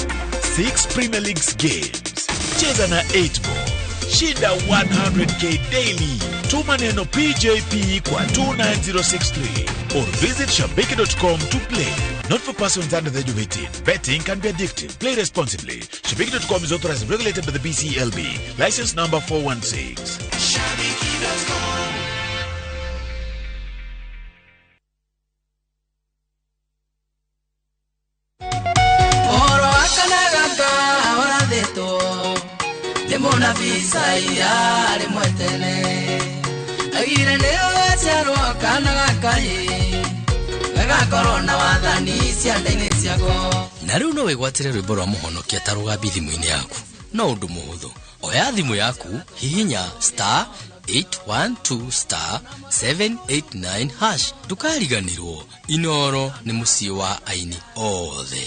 6 Premier Leagues games. Cheza na 8 ball. Shinda 100k daily. Tuma neno PJP kwa 29063 or visit shabiki.com to play. Not for persons under the age of 18. Betting can be addictive. Play responsibly. Shabiki.com is authorized and regulated by the BCLB. License number 416. Shabiki.com. Oro akanagaka orathĩtwo nĩ mũnabii Isaia rĩmwe tene augire nĩ ũgaciarwo kana gakaĩ gagakorwo na wathani cianda-inĩ ciako. Na rĩu no wĩgwatĩre rwĩmbo rwa mũhonokia ta rũgambi thimũ-inĩ yaku. No ũndũ mũhũthũ, oya thimũ yaku, hihinya star 812 star 789 hash. Ndũkariganĩrwo, Inooro nĩ mũciĩ wa aini othe.